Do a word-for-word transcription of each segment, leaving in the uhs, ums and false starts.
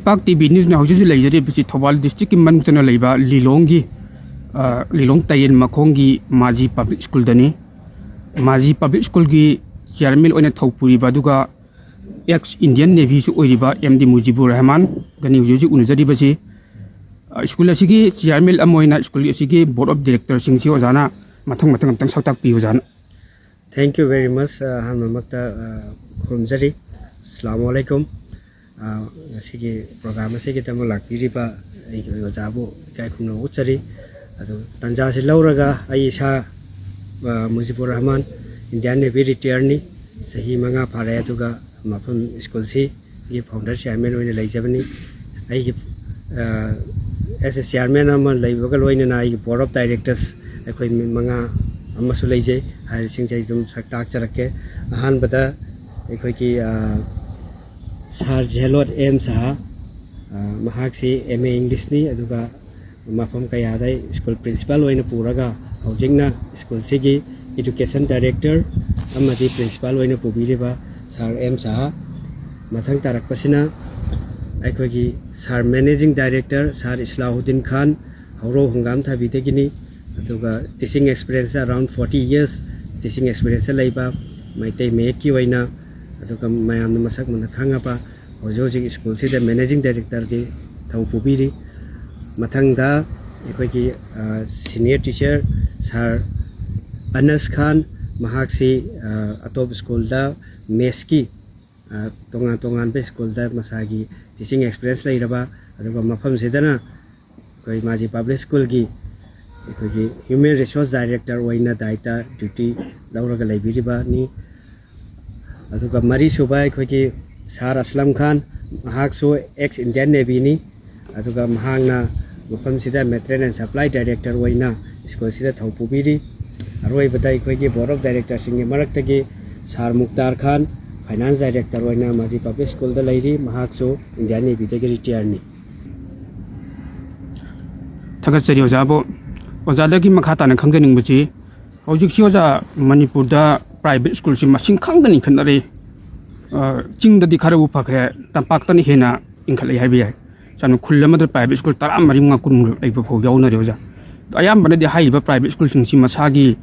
ꯄꯥꯛ T V ꯅ꯭ꯌꯨꯁꯅ ꯍꯧꯖꯤꯛ ꯍꯧꯖꯤꯛ ꯂꯩꯖꯔꯤꯕꯁꯤ ꯊꯧꯕꯥꯜ ꯗꯤꯁꯇ꯭ꯔꯤꯛꯀꯤ ꯃꯅꯨꯡ ꯆꯟꯅ ꯂꯩꯕ ꯂꯤꯂꯣꯡꯒꯤ, ꯑ, ꯂꯤꯂꯣꯡ ꯇꯥꯌꯦꯜ ꯃꯈꯣꯡꯒꯤ ꯃꯥꯖꯤ ꯄꯕ꯭ꯂꯤꯛ ꯁ꯭ꯀꯨꯜꯗꯅꯤ꯫ ꯃꯥꯖꯤ ꯄꯕ꯭ꯂꯤꯛ ꯁ꯭ꯀꯨꯜꯒꯤ ꯆꯤꯌꯥꯔꯃꯦꯟ ꯑꯣꯏꯅ ꯊꯧ ꯄꯨꯔꯤꯕ, ꯑꯗꯨꯒ ꯑꯦꯛꯁ ꯏꯟꯗꯤꯌꯟ ꯅꯦꯚꯤꯁꯨ ꯑꯣꯏꯔꯤꯕ ꯑꯦꯝ ꯗꯤ ꯃꯨꯖꯤꯕꯨꯔ ꯔꯍꯃꯥꯟꯒꯅꯤ ꯍꯧꯖꯤꯛ ꯍꯧꯖꯤꯛ ꯎꯅꯖꯔꯤꯕꯁꯤ꯫ ꯑ, ꯁ꯭ꯀꯨꯜ ꯑꯁꯤꯒꯤ ꯆꯤꯌꯥꯔꯃꯦꯟ ꯑꯃ ꯑꯣꯏꯅ ꯁ꯭ꯀꯨꯜ ꯑꯁꯤꯒꯤ ꯕꯣꯔꯗ ꯑꯣꯐ ꯗꯤꯔꯦꯛꯇꯔꯁꯤꯡꯁꯤ ꯑꯣꯖꯥꯅ ꯃꯊꯪ ꯃꯊꯪ ꯑꯝꯇꯪ ꯁꯛ ꯇꯥꯛꯄꯤꯌꯨ, ꯑꯣꯖꯥꯅ꯫ Thank you very much꯫ ꯑ, ꯑꯍꯥꯟꯕꯃꯛꯇ, ꯑ, ꯈꯨꯔꯨꯝꯖꯔꯤ꯫ ꯑꯁꯂꯥꯃꯨ ꯑꯂꯩꯀꯨꯝ꯫ ꯑ, ꯉꯁꯤꯒꯤ ꯄ꯭ꯔꯣꯒ꯭ꯔꯥꯝ ꯑꯁꯤꯒꯤꯗꯃꯛ ꯂꯥꯛꯄꯤꯔꯤꯕ ꯑꯩꯒꯤ ꯑꯣꯖꯥꯕꯨ ꯏꯀꯥꯏ ꯈꯨꯝꯅꯕ ꯎꯠꯆꯔꯤ꯫ ꯑꯗꯨ ꯇꯥꯟꯖꯥꯁꯤ ꯂꯧꯔꯒ ꯑꯩ ꯏꯁꯥ, ꯑ, ꯃꯨꯖꯤꯕꯨꯔ ꯔꯍꯃꯥꯟ, ꯏꯟꯗꯤꯌꯥꯟ ꯅꯦꯚꯤ ꯔꯤꯇꯤꯌꯔꯅꯤ꯫ ꯆꯍꯤ ꯃꯉꯥ ꯐꯥꯔꯦ꯫ ꯑꯗꯨꯒ ꯃꯐꯝ ꯁ꯭ꯀꯨꯜꯁꯤꯒꯤ ꯐꯥꯎꯟꯗꯔ ꯆꯤꯌꯥꯔꯃꯦꯟ ꯑꯣꯏꯅ ꯂꯩꯖꯕꯅꯤ꯫ ꯑꯩꯒꯤ, ꯑ, ꯑꯦꯁ ꯑꯦ ꯆꯤꯌꯥꯔꯃꯦꯟ ꯑꯃ ꯂꯩꯕꯒ ꯂꯣꯏꯅꯅ ꯑꯩꯒꯤ ꯕꯣꯔꯗ ꯑꯣꯐ ꯗꯥꯏꯔꯦꯛꯇꯔꯁ ꯑꯩꯈꯣꯏ ꯃꯤ ꯃꯉꯥ ꯑꯃꯁꯨ ꯂꯩꯖꯩ꯫ ꯍꯥꯏꯔꯤꯁꯤꯡꯁꯦ ꯑꯩ ꯑꯗꯨꯝ ꯁꯛ ꯇꯥꯛꯆꯔꯛꯀꯦ꯫ ꯑꯍꯥꯟꯕꯗ ꯑꯩꯈꯣꯏꯒꯤ, ꯑ, ꯁꯥꯔ ꯖꯦꯂꯣꯠ ꯑꯦꯝ ꯁꯍꯥ, ꯑ, ꯃꯍꯥꯛꯁꯤ ꯑꯦꯝ ꯑꯦ ꯏꯪꯂꯤꯁꯅꯤ, ꯑꯗꯨꯒ ꯃꯐꯝ ꯀꯌꯥꯗ ꯁ꯭ꯀꯨꯜ ꯄ꯭ꯔꯤꯟꯁꯤꯄꯥꯜ ꯑꯣꯏꯅ ꯄꯨꯔꯒ ꯍꯧꯖꯤꯛꯅ ꯁ꯭ꯀꯨꯜꯁꯤꯒꯤ ꯏꯗꯨꯀꯦꯁꯟ ꯗꯥꯏꯔꯦꯛꯇꯔ ꯑꯃꯗꯤ ꯄ꯭ꯔꯤꯟꯁꯤꯄꯥꯜ ꯑꯣꯏꯅ ꯄꯨꯕꯤꯔꯤꯕ ꯁꯥꯔ ꯑꯦꯝ ꯁꯍꯥ꯫ ꯃꯊꯪ ꯇꯥꯔꯛꯄꯁꯤꯅ ꯑꯩꯈꯣꯏꯒꯤ ꯁꯥꯔ ꯃꯦꯅꯦꯖꯤꯡ ꯗꯥꯏꯔꯦꯛꯇꯔ ꯁꯥꯔ ꯏꯁꯂꯥꯍꯨꯗꯤꯟ ꯈꯥꯟ, ꯍꯧꯔꯧ ꯍꯪꯒꯥꯝ ꯊꯥꯕꯤꯗꯒꯤꯅꯤ꯫ ꯑꯗꯨꯒ teaching experience around forty years teaching ꯑꯦꯛꯁꯄꯤꯔꯤꯌꯦꯟꯁꯇ ꯂꯩꯕ, ꯃꯩꯇꯩ ꯃꯌꯦꯛꯀꯤ ꯑꯣꯏꯅ, ꯑꯗꯨꯒ ꯃꯌꯥꯝꯅ ꯃꯁꯛ ꯃꯨꯟꯅ ꯈꯪꯉꯕ, ꯍꯧꯖꯤꯛ ꯍꯧꯖꯤꯛ ꯁ꯭ꯀꯨꯜꯁꯤꯗ ꯃꯦꯅꯦꯖꯤꯡ ꯗꯥꯏꯔꯦꯛꯇꯔꯒꯤ ꯊꯧ ꯄꯨꯕꯤꯔꯤ꯫ ꯃꯊꯪꯗ ꯑꯩꯈꯣꯏꯒꯤ, ꯑ, ꯁꯤꯅꯤꯌꯔ ꯇꯤꯆꯔ ꯁꯥꯔ ꯑꯅꯁ ꯈꯥꯟ, ꯃꯍꯥꯛꯁꯤ, ꯑ, ꯑꯇꯣꯞ ꯁ꯭ꯀꯨꯜꯗ ꯃꯦꯠꯁꯀꯤ, ꯑ, ꯇꯣꯉꯥꯟ ꯇꯣꯉꯥꯟꯕ ꯁ꯭ꯀꯨꯜꯗ ꯃꯁꯥꯒꯤ ꯇꯤꯆꯤꯡ ꯑꯦꯛꯁꯄꯤꯔꯤꯌꯦꯟꯁ ꯂꯩꯔꯕ, ꯑꯗꯨꯒ ꯃꯐꯝꯁꯤꯗꯅ ꯑꯩꯈꯣꯏ ꯃꯥꯖꯤ ꯄꯕ꯭ꯂꯤꯛ ꯁ꯭ꯀꯨꯜꯒꯤ ꯑꯩꯈꯣꯏꯒꯤ ꯍ꯭ꯌꯨꯃꯦꯟ ꯔꯤꯁꯣꯔꯁ ꯗꯥꯏꯔꯦꯛꯇꯔ ꯑꯣꯏꯅ ꯗꯥꯏꯇ ꯗ꯭ꯌꯨꯇꯤ ꯂꯧꯔꯒ ꯂꯩꯕꯤꯔꯤꯕꯅꯤ꯫ ꯑꯗꯨꯒ ꯃꯔꯤꯁꯨꯕ ꯑꯩꯈꯣꯏꯒꯤ ꯁꯥꯔ ꯑꯁꯂꯝ ꯈꯥꯟ, ꯃꯍꯥꯛꯁꯨ ꯑꯦꯛꯁ ꯏꯟꯗꯤꯌꯟ ꯅꯦꯚꯤꯅꯤ꯫ ꯑꯗꯨꯒ ꯃꯍꯥꯛꯅ ꯃꯐꯝꯁꯤꯗ ꯃꯦꯇꯔꯤꯌꯦꯜ ꯑꯦꯟ ꯁꯄ꯭ꯂꯥꯏ ꯗꯥꯏꯔꯦꯛꯇꯔ ꯑꯣꯏꯅ ꯁ꯭ꯀꯨꯜꯁꯤꯗ ꯊꯧ ꯄꯨꯕꯤꯔꯤ꯫ ꯑꯔꯣꯏꯕꯗ ꯑꯩꯈꯣꯏꯒꯤ ꯕꯣꯔꯗ ꯑꯣꯐ ꯗꯥꯏꯔꯦꯛꯇꯔꯁꯤꯡꯒꯤ ꯃꯔꯛꯇꯒꯤ ꯁꯥꯔ ꯃꯨꯛꯇꯥꯔ ꯈꯥꯟ, ꯐꯥꯏꯅꯥꯟꯁ ꯗꯥꯏꯔꯦꯛꯇꯔ ꯑꯣꯏꯅ ꯃꯥꯖꯤ ꯄꯕ꯭ꯂꯤꯛ ꯁ꯭ꯀꯨꯜꯗ ꯂꯩꯔꯤ꯫ ꯃꯍꯥꯛꯁꯨ ꯏꯟꯗꯤꯌꯟ ꯅꯦꯚꯤꯗꯒꯤ ꯔꯤꯇꯤꯌꯔꯅꯤ꯫ ꯊꯥꯒꯠꯆꯔꯤ ꯑꯣꯖꯥꯕꯨ꯫ ꯑꯣꯖꯥꯗꯒꯤ ꯃꯈꯥ ꯇꯥꯅ ꯈꯪꯖꯅꯤꯡꯕꯁꯤ, ꯍꯧꯖꯤꯛꯁꯤ ꯑꯣꯖꯥ, ꯃꯅꯤꯄꯨꯔꯗ ꯄ꯭ꯔꯥꯏꯚꯦꯠ ꯁ꯭ꯀꯨꯜꯁꯤ ꯃꯁꯤꯡ ꯈꯪꯗꯅ ꯏꯟꯈꯠꯅꯔꯤ꯫ ꯑ, ꯆꯤꯡꯗꯗꯤ ꯈꯔꯕꯨ ꯐꯈ꯭ꯔꯦ, ꯇꯝꯄꯥꯛꯇꯅ ꯍꯦꯟꯅ ꯂꯤꯡꯈꯠꯂꯛꯏ ꯍꯥꯏꯕ ꯌꯥꯏ꯫ ꯆꯥꯅ ꯈꯨꯜ ꯑꯃꯗ private school ꯇꯔꯥ ꯃꯔꯤ, ꯃꯉꯥ, ꯀꯨꯟꯃꯨꯛ ꯂꯩꯕ ꯐꯥꯎ ꯌꯥꯎꯅꯔꯦ ꯑꯣꯖꯥ꯫ ꯑꯗꯣ ꯑꯌꯥꯝꯕꯅꯗꯤ ꯍꯥꯏꯔꯤꯕ private schoolꯁꯤꯡꯁꯤ ꯃꯁꯥꯒꯤ,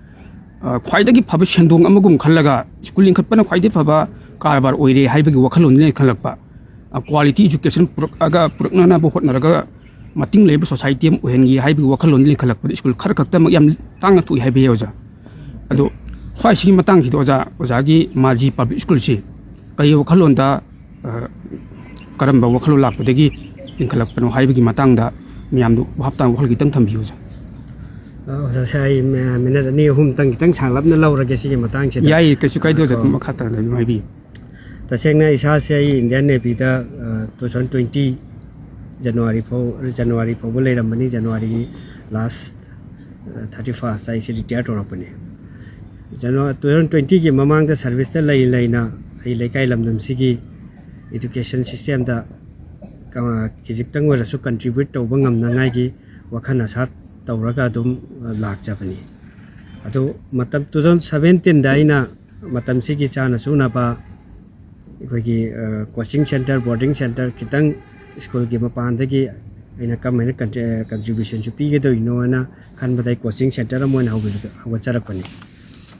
ꯑ, ꯈ꯭ꯋꯥꯏꯗꯒꯤ ꯐꯕ ꯁꯦꯟꯗꯣꯡ ꯑꯃꯒꯨꯝ ꯈꯜꯂꯒ school ꯂꯤꯡꯈꯠꯄꯅ ꯈ꯭ꯋꯥꯏꯗꯒꯤ ꯐꯕ ꯀꯔꯕꯥꯔ ꯑꯣꯏꯔꯦ ꯍꯥꯏꯕꯒꯤ ꯋꯥꯈꯜꯂꯣꯟꯗ ꯂꯤꯡꯈꯠꯂꯛꯄ, ꯑ, quality education ꯄꯨꯔꯛꯑꯒ, ꯄꯨꯔꯛꯅꯅꯕ ꯍꯣꯠꯅꯔꯒ ꯃꯇꯤꯡ ꯂꯩꯕ society ꯑꯃ ꯑꯣꯏꯍꯟꯒꯦ ꯍꯥꯏꯕꯒꯤ ꯋꯥꯈꯜꯂꯣꯟꯗ ꯂꯤꯡꯈꯠꯂꯛꯄꯗ school ꯈꯔ ꯈꯛꯇꯃꯛ ꯌꯥꯝ ꯇꯥꯡꯅ ꯊꯣꯛꯏ ꯍꯥꯏꯕ ꯌꯥꯏ ꯑꯣꯖꯥ꯫ ꯑꯗꯣ ꯁ꯭ꯋꯥꯏꯁꯤꯒꯤ ꯃꯇꯥꯡꯁꯤꯗ ꯑꯣꯖꯥ, ꯑꯣꯖꯥꯒꯤ ꯃꯥꯖꯤ public schoolꯁꯤ ꯀꯔꯤ ꯋꯥꯈꯜꯂꯣꯟꯗ, ꯑ, ꯀꯔꯝꯕ ꯋꯥꯈꯜꯂꯣꯟ ꯂꯥꯛꯄꯗꯒꯤ ꯂꯤꯡꯈꯠꯂꯛꯄꯅꯣ ꯍꯥꯏꯕꯒꯤ ꯃꯇꯥꯡꯗ ꯃꯌꯥꯝꯗ ꯚꯥꯞ ꯇꯥꯅ ꯋꯥꯈꯜ ꯈꯤꯇꯪ ꯊꯝꯕꯤꯌꯨ ꯑꯣꯖꯥ꯫ ꯑ, ꯑꯣꯖꯥꯁꯦ, ꯑꯩ ꯃ-, minute ꯑꯅꯤ ꯑꯍꯨꯝꯇꯪ ꯈꯤꯇꯪ ꯁꯥꯡꯂꯞꯅ ꯂꯧꯔꯒꯦ ꯁꯤꯒꯤ ꯃꯇꯥꯡꯁꯤꯗ꯫ ꯌꯥꯏꯌꯦ, ꯀꯩꯁꯨ ꯀꯥꯏꯗꯦ ꯑꯣꯖꯥ, ꯑꯣ꯫ ꯑꯗꯨꯝ ꯃꯈꯥ ꯇꯥꯅ ꯑꯗꯨꯝ ꯍꯥꯏꯕꯤꯌꯨ꯫ ꯇꯁꯦꯡꯅ ꯏꯁꯥꯁꯦ ꯑꯩ Indian Navyꯗ, ꯑ, two thousand twenty January ꯐꯥꯎ, January ꯐꯥꯎꯕ ꯂꯩꯔꯝꯕꯅꯤ꯫ Januaryꯒꯤ last, ꯑ, thirty first ꯑꯩꯁꯦ retire ꯇꯧꯔꯛꯄꯅꯤ꯫ Janu-, two thousand twentyꯒꯤ ꯃꯃꯥꯡꯗ serviceꯇ ꯂꯩ ꯂꯩꯅ ꯑꯩ ꯂꯩꯀꯥꯏ ꯂꯝꯗꯝꯁꯤꯒꯤ education systemꯗ, ꯑ, ꯈꯤꯖꯤꯛꯇꯪ ꯑꯣꯏꯔꯁꯨ contribute ꯇꯧꯕ ꯉꯝꯅꯉꯥꯏꯒꯤ ꯋꯥꯈꯜ ꯑꯁꯥ ꯇꯧꯔꯒ ꯑꯗꯨꯝ, ꯑ, ꯂꯥꯛꯆꯕꯅꯤ꯫ ꯑꯗꯨ ꯃꯇꯝ two thousand seventeenꯗ ꯑꯩꯅ ꯃꯇꯝꯁꯤꯒꯤ ꯆꯥꯅ ꯁꯨꯅꯕ ꯑꯩꯈꯣꯏꯒꯤ, ꯑ, coaching centre, boarding centre ꯈꯤꯇꯪ schoolꯒꯤ ꯃꯄꯥꯟꯗꯒꯤ ꯑꯩꯅ ꯀꯔꯝꯍꯥꯏꯅ ꯀꯟꯇ꯭ꯔꯤ-, contributionꯁꯨ ꯄꯤꯒꯗꯣꯏꯅꯣ ꯍꯥꯏꯅ ꯈꯟꯕꯗ ꯑꯩ coaching centre ꯑꯃ ꯑꯣꯏꯅ ꯍꯧꯒꯠ-, ꯍꯧꯒꯠꯆꯔꯛꯄꯅꯤ,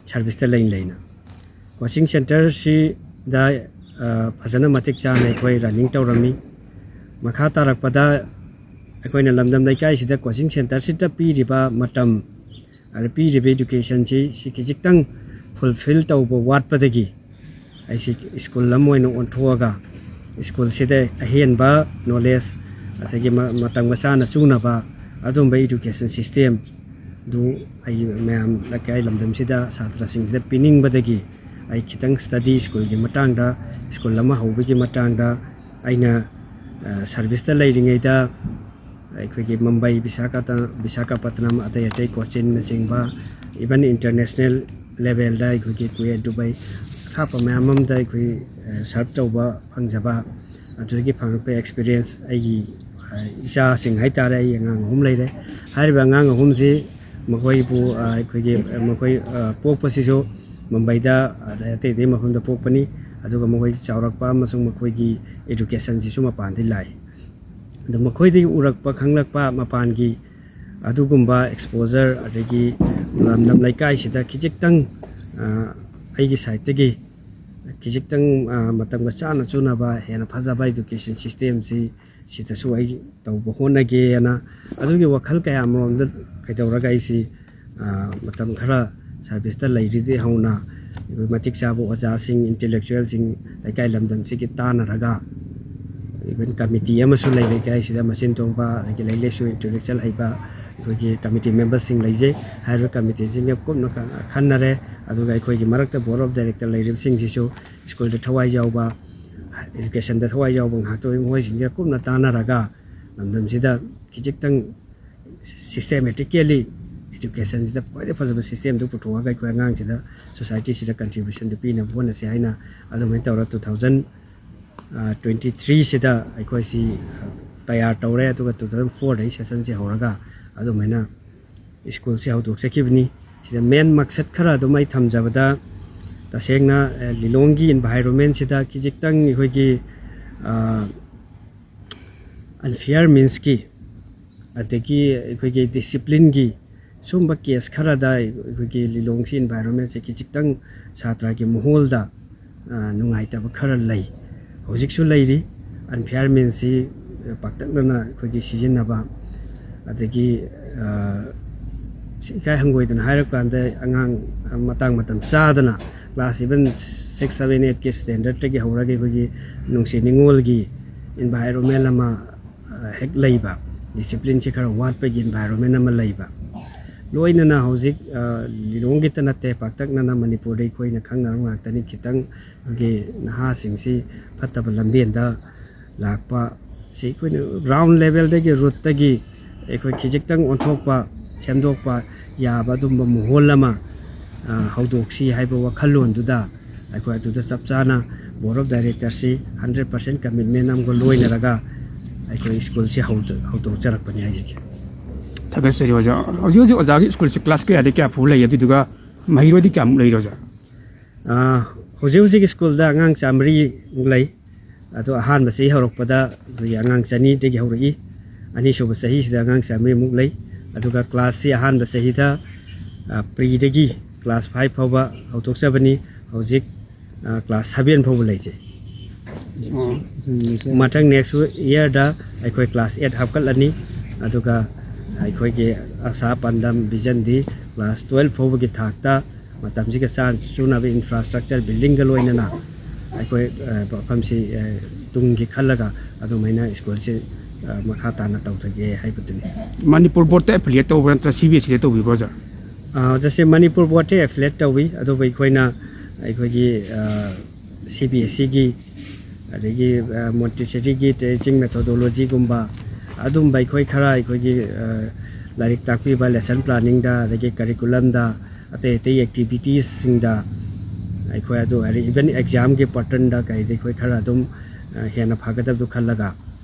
serviceꯇ ꯂꯩ ꯂꯩꯅ꯫ Coaching centreꯁꯤꯗ, ꯑ, ꯐꯖꯅ ꯃꯇꯤꯛ ꯆꯥꯅ ꯑꯩꯈꯣꯏ running ꯇꯧꯔꯝꯃꯤ꯫ ꯃꯈꯥ ꯇꯥꯔꯛꯄꯗ ꯑꯩꯈꯣꯏꯅ ꯂꯝꯗꯝ ꯂꯩꯀꯥꯏꯁꯤꯗ coaching centreꯁꯤꯗ ꯄꯤꯔꯤꯕ ꯃꯇꯝ, ꯑꯗ ꯄꯤꯔꯤꯕ educationꯁꯤ ꯁꯤ ꯈꯤꯖꯤꯛꯇꯪ fulfill ꯇꯧꯕ ꯋꯥꯠꯄꯗꯒꯤ ꯑꯩꯁꯤ school ꯑꯃ ꯑꯣꯏꯅ ꯑꯣꯟꯊꯣꯛꯑꯒ schoolꯁꯤꯗ ꯑꯍꯦꯟꯕ knowledge, ꯉꯁꯥꯏꯒꯤ ꯃ-, ꯃꯇꯝꯒ ꯆꯥꯅ ꯆꯨꯅꯕ ꯑꯗꯨꯝꯕ education systemꯗꯨ ꯑꯩ ꯃꯌꯥꯝ ꯂꯩꯀꯥꯏ ꯂꯝꯗꯝꯁꯤꯗ ꯁꯥꯇ꯭ꯔꯁꯤꯡꯁꯤꯗ ꯄꯤꯅꯤꯡꯕꯗꯒꯤ ꯑꯩ ꯈꯤꯇꯪ study schoolꯒꯤ ꯃꯇꯥꯡꯗ, school ꯑꯃ ꯍꯧꯕꯒꯤ ꯃꯇꯥꯡꯗ ꯑꯩꯅ, ꯑ, serviceꯇ ꯂꯩꯔꯤꯉꯩꯗ ꯑꯩꯈꯣꯏꯒꯤ ꯃꯨꯝꯕꯥꯏ, ꯕꯤꯁꯥꯈꯥꯇ-, ꯕꯤꯁꯥꯈꯥꯄꯠꯅꯝ, ꯑꯇꯩ ꯑꯇꯩ ꯀꯣꯆꯤꯟꯅꯆꯤꯡꯕ, even international levelꯗ ꯑꯩꯈꯣꯏꯒꯤ ꯀꯨꯋꯦꯠ, ꯗꯨꯕꯥꯏ, ꯑꯊꯥꯞꯄ ꯃꯌꯥꯝ ꯑꯃꯗ ꯑꯩꯈꯣꯏ, ꯑ, serve ꯇꯧꯕ ꯐꯪꯖꯕ, ꯑꯗꯨꯗꯒꯤ ꯐꯪꯉꯛꯄ experience ꯑꯩꯒꯤ, ꯑ, ꯏꯆꯥꯁꯤꯡ ꯍꯥꯏꯇꯥꯔꯦ, ꯑꯩ ꯑꯉꯥꯡ ꯑꯍꯨꯝ ꯂꯩꯔꯦ꯫ ꯍꯥꯏꯔꯤꯕ ꯑꯉꯥꯡ ꯑꯍꯨꯝꯁꯤ ꯃꯈꯣꯏꯕꯨ, ꯑ, ꯑꯩꯈꯣꯏꯒꯤ, ꯑ, ꯃꯈꯣꯏ, ꯑ, ꯄꯣꯛꯄꯁꯤꯁꯨ ꯃꯨꯝꯕꯥꯏꯗ, ꯑꯗꯩ ꯑꯇꯩ ꯑꯇꯩ ꯃꯐꯝꯗ ꯄꯣꯛꯄꯅꯤ꯫ ꯑꯗꯨꯒ ꯃꯈꯣꯏ ꯆꯥꯎꯔꯛꯄ ꯑꯃꯁꯨꯡ ꯃꯈꯣꯏꯒꯤ educationꯁꯤꯁꯨ ꯃꯄꯥꯟꯗꯒꯤ ꯂꯥꯛꯏ꯫ ꯑꯗꯣ ꯃꯈꯣꯏꯗꯒꯤ ꯎꯔꯛꯄ ꯈꯪꯂꯛꯄ ꯃꯄꯥꯟꯒꯤ ꯑꯗꯨꯒꯨꯝꯕ exposure, ꯑꯗꯒꯤ ꯂꯝꯗꯝ ꯂꯩꯀꯥꯏꯁꯤꯗ ꯈꯤꯖꯤꯛꯇꯪ, ꯑ, ꯑꯩꯒꯤ sideꯇꯒꯤ ꯈꯤꯖꯤꯛꯇꯪ, ꯑ, ꯃꯇꯝꯒ ꯆꯥꯅ ꯆꯨꯅꯕ ꯍꯦꯟꯅ ꯐꯖꯕ education systemꯁꯤ ꯁꯤꯗꯁꯨ ꯑꯩ ꯇꯧꯕ ꯍꯣꯠꯅꯒꯦꯅ ꯑꯗꯨꯒꯤ ꯋꯥꯈꯜ ꯀꯌꯥ ꯑꯃꯔꯣꯝꯗ ꯀꯩꯗꯧꯔꯒ ꯑꯩꯁꯤ, ꯑ, ꯃꯇꯝ ꯈꯔ serviceꯇ ꯂꯩꯔꯤꯗꯤ ꯍꯧꯅ ꯑꯩꯈꯣꯏ ꯃꯇꯤꯛ ꯆꯥꯕ ꯑꯣꯖꯥꯁꯤꯡ, intellectualꯁꯤꯡ, ꯂꯩꯀꯥꯏ ꯂꯝꯗꯝꯁꯤꯒꯤ ꯇꯥꯟꯅꯔꯒ, even committee ꯑꯃꯁꯨ ꯂꯩ ꯂꯩꯀꯥꯏꯁꯤꯗ ꯃꯆꯤꯟ ꯇꯣꯡꯕ, ꯑꯗꯒꯤ ꯂꯥꯏꯔꯤꯛ ꯂꯥꯏꯁꯨ intellectual ꯍꯩꯕ ꯑꯩꯈꯣꯏꯒꯤ committee memberꯁꯤꯡ ꯂꯩꯖꯩ꯫ ꯍꯥꯏꯔꯤꯕ committeeꯁꯤꯡꯒ ꯀꯨꯞꯅ ꯈ-, ꯈꯟꯅꯔꯦ꯫ ꯑꯗꯨꯒ ꯑꯩꯈꯣꯏꯒꯤ ꯃꯔꯛꯇ board of director ꯂꯩꯔꯤꯕꯁꯤꯡꯁꯤꯁꯨ schoolꯗ ꯊꯋꯥꯏ ꯌꯥꯎꯕ, educationꯗ ꯊꯋꯥꯏ ꯌꯥꯎꯕ ꯉꯥꯛꯇ ꯑꯣꯏ꯫ ꯃꯈꯣꯏꯁꯤꯡꯁꯤꯒ ꯀꯨꯞꯅ ꯇꯥꯟꯅꯔꯒ ꯂꯝꯗꯝꯁꯤꯗ ꯈꯤꯖꯤꯛꯇꯪ systematically educationꯁꯤꯗ ꯈ꯭ꯋꯥꯏꯗꯒꯤ ꯐꯖꯕ systemꯗꯨ ꯄꯨꯊꯣꯛꯑꯒ ꯑꯩꯈꯣꯏ ꯑꯉꯥꯡꯁꯤꯗ, societyꯁꯤꯗ contributionꯗꯨ ꯄꯤꯅꯕ ꯍꯣꯠꯅꯁꯤ ꯍꯥꯏꯅ ꯑꯗꯨꯃꯥꯏꯅ ꯇꯧꯔ two thousand twenty threeꯁꯤꯗ ꯑꯩꯈꯣꯏꯁꯤ ꯇꯌꯥꯔ ꯇꯧꯔꯦ꯫ ꯑꯗꯨꯒ two thousand fourꯗꯒꯤ sessionꯁꯤ ꯍꯧꯔꯒ ꯑꯗꯨꯃꯥꯏꯅ schoolꯁꯤ ꯍꯧꯗꯣꯛꯆꯈꯤꯕꯅꯤ꯫ ꯁꯤꯗ main ꯃꯛꯁꯠ ꯈꯔ ꯑꯗꯨꯝ ꯑꯩ ꯊꯝꯖꯕꯗ, ꯇꯁꯦꯡꯅ, ꯑ, ꯂꯤꯂꯣꯡꯒꯤ environmentꯁꯤꯗ ꯈꯤꯖꯤꯛꯇꯪ ꯑꯩꯈꯣꯏꯒꯤ, ꯑ, unfair meansꯀꯤ, ꯑꯗꯒꯤ ꯑꯩꯈꯣꯏꯒꯤ disciplineꯒꯤ ꯁꯨꯝꯕ case ꯈꯔꯗ ꯑꯩꯈꯣꯏꯒꯤ ꯂꯤꯂꯣꯡꯁꯤ environmentꯁꯦ ꯈꯤꯖꯤꯛꯇꯪ ꯁꯥꯇ꯭ꯔꯒꯤ ꯃꯍꯣꯜꯗ, ꯑ, ꯅꯨꯡꯉꯥꯏꯇꯕ ꯈꯔ ꯂꯩ, ꯍꯧꯖꯤꯛꯁꯨ ꯂꯩꯔꯤ꯫ Unfair meansꯁꯤ ꯄꯥꯛꯇꯛꯅꯅ ꯑꯩꯈꯣꯏꯒꯤ ꯁꯤꯖꯤꯟꯅꯕ, ꯑꯗꯒꯤ, ꯑ, ꯁꯤ ꯏꯀꯥꯏ ꯍꯪꯒꯣꯏꯗꯅ ꯍꯥꯏꯔꯀꯥꯟꯗ ꯑꯉꯥꯡ ꯃꯇꯥꯡ ꯃꯇꯝ ꯆꯥꯗꯅ class even six, seven, eightꯀꯤ standardꯇꯒꯤ ꯍꯧꯔꯒ ꯑꯩꯈꯣꯏꯒꯤ ꯅꯨꯡꯁꯤ ꯅꯤꯉꯣꯜꯒꯤ environment ꯑꯃ, ꯑ, ꯍꯦꯛ ꯂꯩꯕ, disciplineꯁꯤ ꯈꯔ ꯋꯥꯠꯄꯒꯤ environment ꯑꯃ ꯂꯩꯕ꯫ ꯂꯣꯏꯅꯅ ꯍꯧꯖꯤꯛ, ꯑ, ꯂꯤꯂꯣꯡꯒꯤꯇ ꯅꯠꯇꯦ, ꯄꯥꯛꯇꯛꯅꯅ ꯃꯅꯤꯄꯨꯔꯗ ꯑꯩꯈꯣꯏꯅ ꯈꯪꯅꯔꯕ ꯉꯥꯛꯇꯅꯤ꯫ ꯈꯤꯇꯪ ꯑꯩꯈꯣꯏꯒꯤ ꯅꯍꯥꯁꯤꯡꯁꯤ ꯐꯠꯇꯕ ꯂꯝꯕꯦꯟꯗ ꯂꯥꯛꯄ, ꯁꯤ ꯑꯩꯈꯣꯏꯅ ground levelꯗꯒꯤ, rootꯇꯒꯤ ꯑꯩꯈꯣꯏ ꯈꯤꯖꯤꯛꯇꯪ ꯑꯣꯟꯊꯣꯛꯄ, ꯁꯦꯝꯗꯣꯛꯄ ꯌꯥꯕ ꯑꯗꯨꯝꯕ ꯃꯍꯣꯜ ꯑꯃ, ꯑ, ꯍꯧꯗꯣꯛꯁꯤ ꯍꯥꯏꯕ ꯋꯥꯈꯜꯂꯣꯟꯗꯨꯗ ꯑꯩꯈꯣꯏ ꯑꯗꯨꯗ ꯆꯞ ꯆꯥꯅ board of directorꯁꯤ hundred percent commitment ꯑꯃꯒ ꯂꯣꯏꯅꯔꯒ ꯑꯩꯈꯣꯏ schoolꯁꯤ ꯍꯧꯗꯣ-, ꯍꯧꯗꯣꯛꯆꯔꯛꯄꯅꯤ ꯍꯥꯏꯖꯒꯦ꯫ ꯊꯥꯒꯠꯆꯔꯤ ꯑꯣꯖꯥ꯫ ꯍꯧꯖꯤꯛ ꯍꯧꯖꯤꯛ ꯑꯣꯖꯥꯒꯤ schoolꯁꯤ class ꯀꯌꯥꯗꯒꯤ ꯀꯌꯥ ꯐꯥꯎ ꯂꯩ, ꯑꯗꯨꯗꯨꯒ ꯃꯍꯩꯔꯣꯏꯗꯤ ꯀꯌꯥꯃꯨꯛ ꯂꯩꯔꯤ ꯑꯣꯖꯥ? ꯑ, ꯍꯧꯖꯤꯛ ꯍꯧꯖꯤꯛ ꯁ꯭ꯀꯨꯜꯗ ꯑꯉꯥꯡ ꯆꯥꯃꯔꯤꯃꯨꯛ ꯂꯩ꯫ ꯑꯗꯣ ꯑꯍꯥꯟꯕ ꯆꯍꯤ ꯍꯧꯔꯛꯄꯗ ꯑꯩꯈꯣꯏꯒꯤ ꯑꯉꯥꯡ ꯆꯅꯤꯗꯒꯤ ꯍꯧꯔꯛꯏ꯫ ꯑꯅꯤꯁꯨꯕ ꯆꯍꯤꯁꯤꯗ ꯑꯉꯥꯡ ꯆꯥꯃꯔꯤꯃꯨꯛ ꯂꯩ꯫ ꯑꯗꯨꯒ ꯀ꯭ꯂꯥꯁꯁꯤ ꯑꯍꯥꯟꯕ ꯆꯍꯤꯗ, ꯑ, ꯄ꯭ꯔꯤꯗꯒꯤ ꯀ꯭ꯂꯥꯁ ꯐꯥꯏꯚ ꯐꯥꯎꯕ ꯍꯧꯗꯣꯛꯆꯕꯅꯤ꯫ ꯍꯧꯖꯤꯛ, ꯑ, ꯀ꯭ꯂꯥꯁ ꯁꯚꯦꯟ ꯐꯥꯎꯕ ꯂꯩꯖꯩ꯫ ꯑꯣ꯫ ꯃꯊꯪ ꯅꯦꯛꯁ ꯏꯌꯥꯔꯗ ꯑꯩꯈꯣꯏ ꯀ꯭ꯂꯥꯁ ꯑꯩꯠ ꯍꯥꯞꯀꯠꯂꯅꯤ꯫ ꯑꯗꯨꯒ ꯑꯩꯈꯣꯏꯒꯤ ꯑꯁꯥ ꯄꯥꯟꯗꯝ, ꯚꯤꯖꯟꯗꯤ ꯀ꯭ꯂꯥꯁ ꯇꯨꯋꯦꯜꯐ ꯐꯥꯎꯕꯒꯤ ꯊꯥꯛꯇ ꯃꯇꯝꯁꯤꯒ ꯆꯥꯟ-, ꯆꯨꯅꯕ ꯏꯟꯐ꯭ꯔꯥꯁ꯭ꯇ꯭ꯔꯛꯆꯔ ꯕꯤꯜꯗꯤꯡꯒ ꯂꯣꯏꯅꯅ ꯑꯩꯈꯣꯏ, ꯑ, ꯃꯐꯝꯁꯤ, ꯑ, ꯇꯨꯡꯒꯤ ꯈꯜꯂꯒ ꯑꯗꯨꯃꯥꯏꯅ ꯁ꯭ꯀꯨꯜꯁꯤ, ꯑ, ꯃꯈꯥ ꯇꯥꯅ ꯇꯧꯊꯒꯦ ꯍꯥꯏꯕꯗꯨꯅꯤ꯫ ꯃꯅꯤꯄꯨꯔ ꯕꯣꯔꯗꯇ ꯑꯦꯐꯤꯂꯤꯌꯦꯠ ꯇꯧꯕ꯭ꯔꯥ ꯅꯠꯇ꯭ꯔꯒ ꯁꯤ ꯕꯤ ꯑꯦꯁ ꯏꯗ ꯇꯧꯕꯤꯕ꯭ꯔꯣ, ꯑꯣꯖꯥ? ꯑ, ꯑꯣꯖꯥꯁꯦ ꯃꯅꯤꯄꯨꯔ ꯕꯣꯔꯗꯇ ꯑꯦꯐꯤꯂꯤꯌꯦꯠ ꯇꯧꯏ, ꯑꯗꯨꯕꯨ ꯑꯩꯈꯣꯏꯅ ꯑꯩꯈꯣꯏꯒꯤ, ꯑ, ꯁꯤ ꯕꯤ ꯑꯦꯁ ꯏꯒꯤ, ꯑꯗꯒꯤ, ꯑ, ꯃꯣꯟꯇꯦꯁꯣꯔꯤꯒꯤ ꯇꯤꯆꯤꯡ ꯃꯦꯊꯣꯗꯣꯂꯣꯖꯤꯒꯨꯝꯕ, ꯑꯗꯨꯝꯕ ꯑꯩꯈꯣꯏ ꯈꯔ ꯑꯩꯈꯣꯏꯒꯤ, ꯑ, ꯂꯥꯏꯔꯤꯛ ꯇꯥꯛꯄꯤꯕ, ꯂꯦꯁꯟ ꯄ꯭ꯂꯥꯅꯤꯡꯗ, ꯑꯗꯒꯤ ꯀꯔꯤꯀꯨꯂꯝꯗ, ꯑꯇꯩ ꯑꯇꯩ ꯑꯦꯛꯇꯤꯚꯤꯇꯤꯁꯁꯤꯡꯗ ꯑꯩꯈꯣꯏ ꯑꯗꯨ, ꯏꯚꯟ ꯑꯦꯛꯖꯥꯝꯒꯤ ꯄꯦꯇꯔꯟꯗ ꯀꯩꯗ ꯑꯩꯈꯣꯏ ꯈꯔ ꯑꯗꯨꯝ, ꯑ, ꯍꯦꯟꯅ ꯐꯒꯗꯕꯗꯨ ꯈꯜꯂꯒ,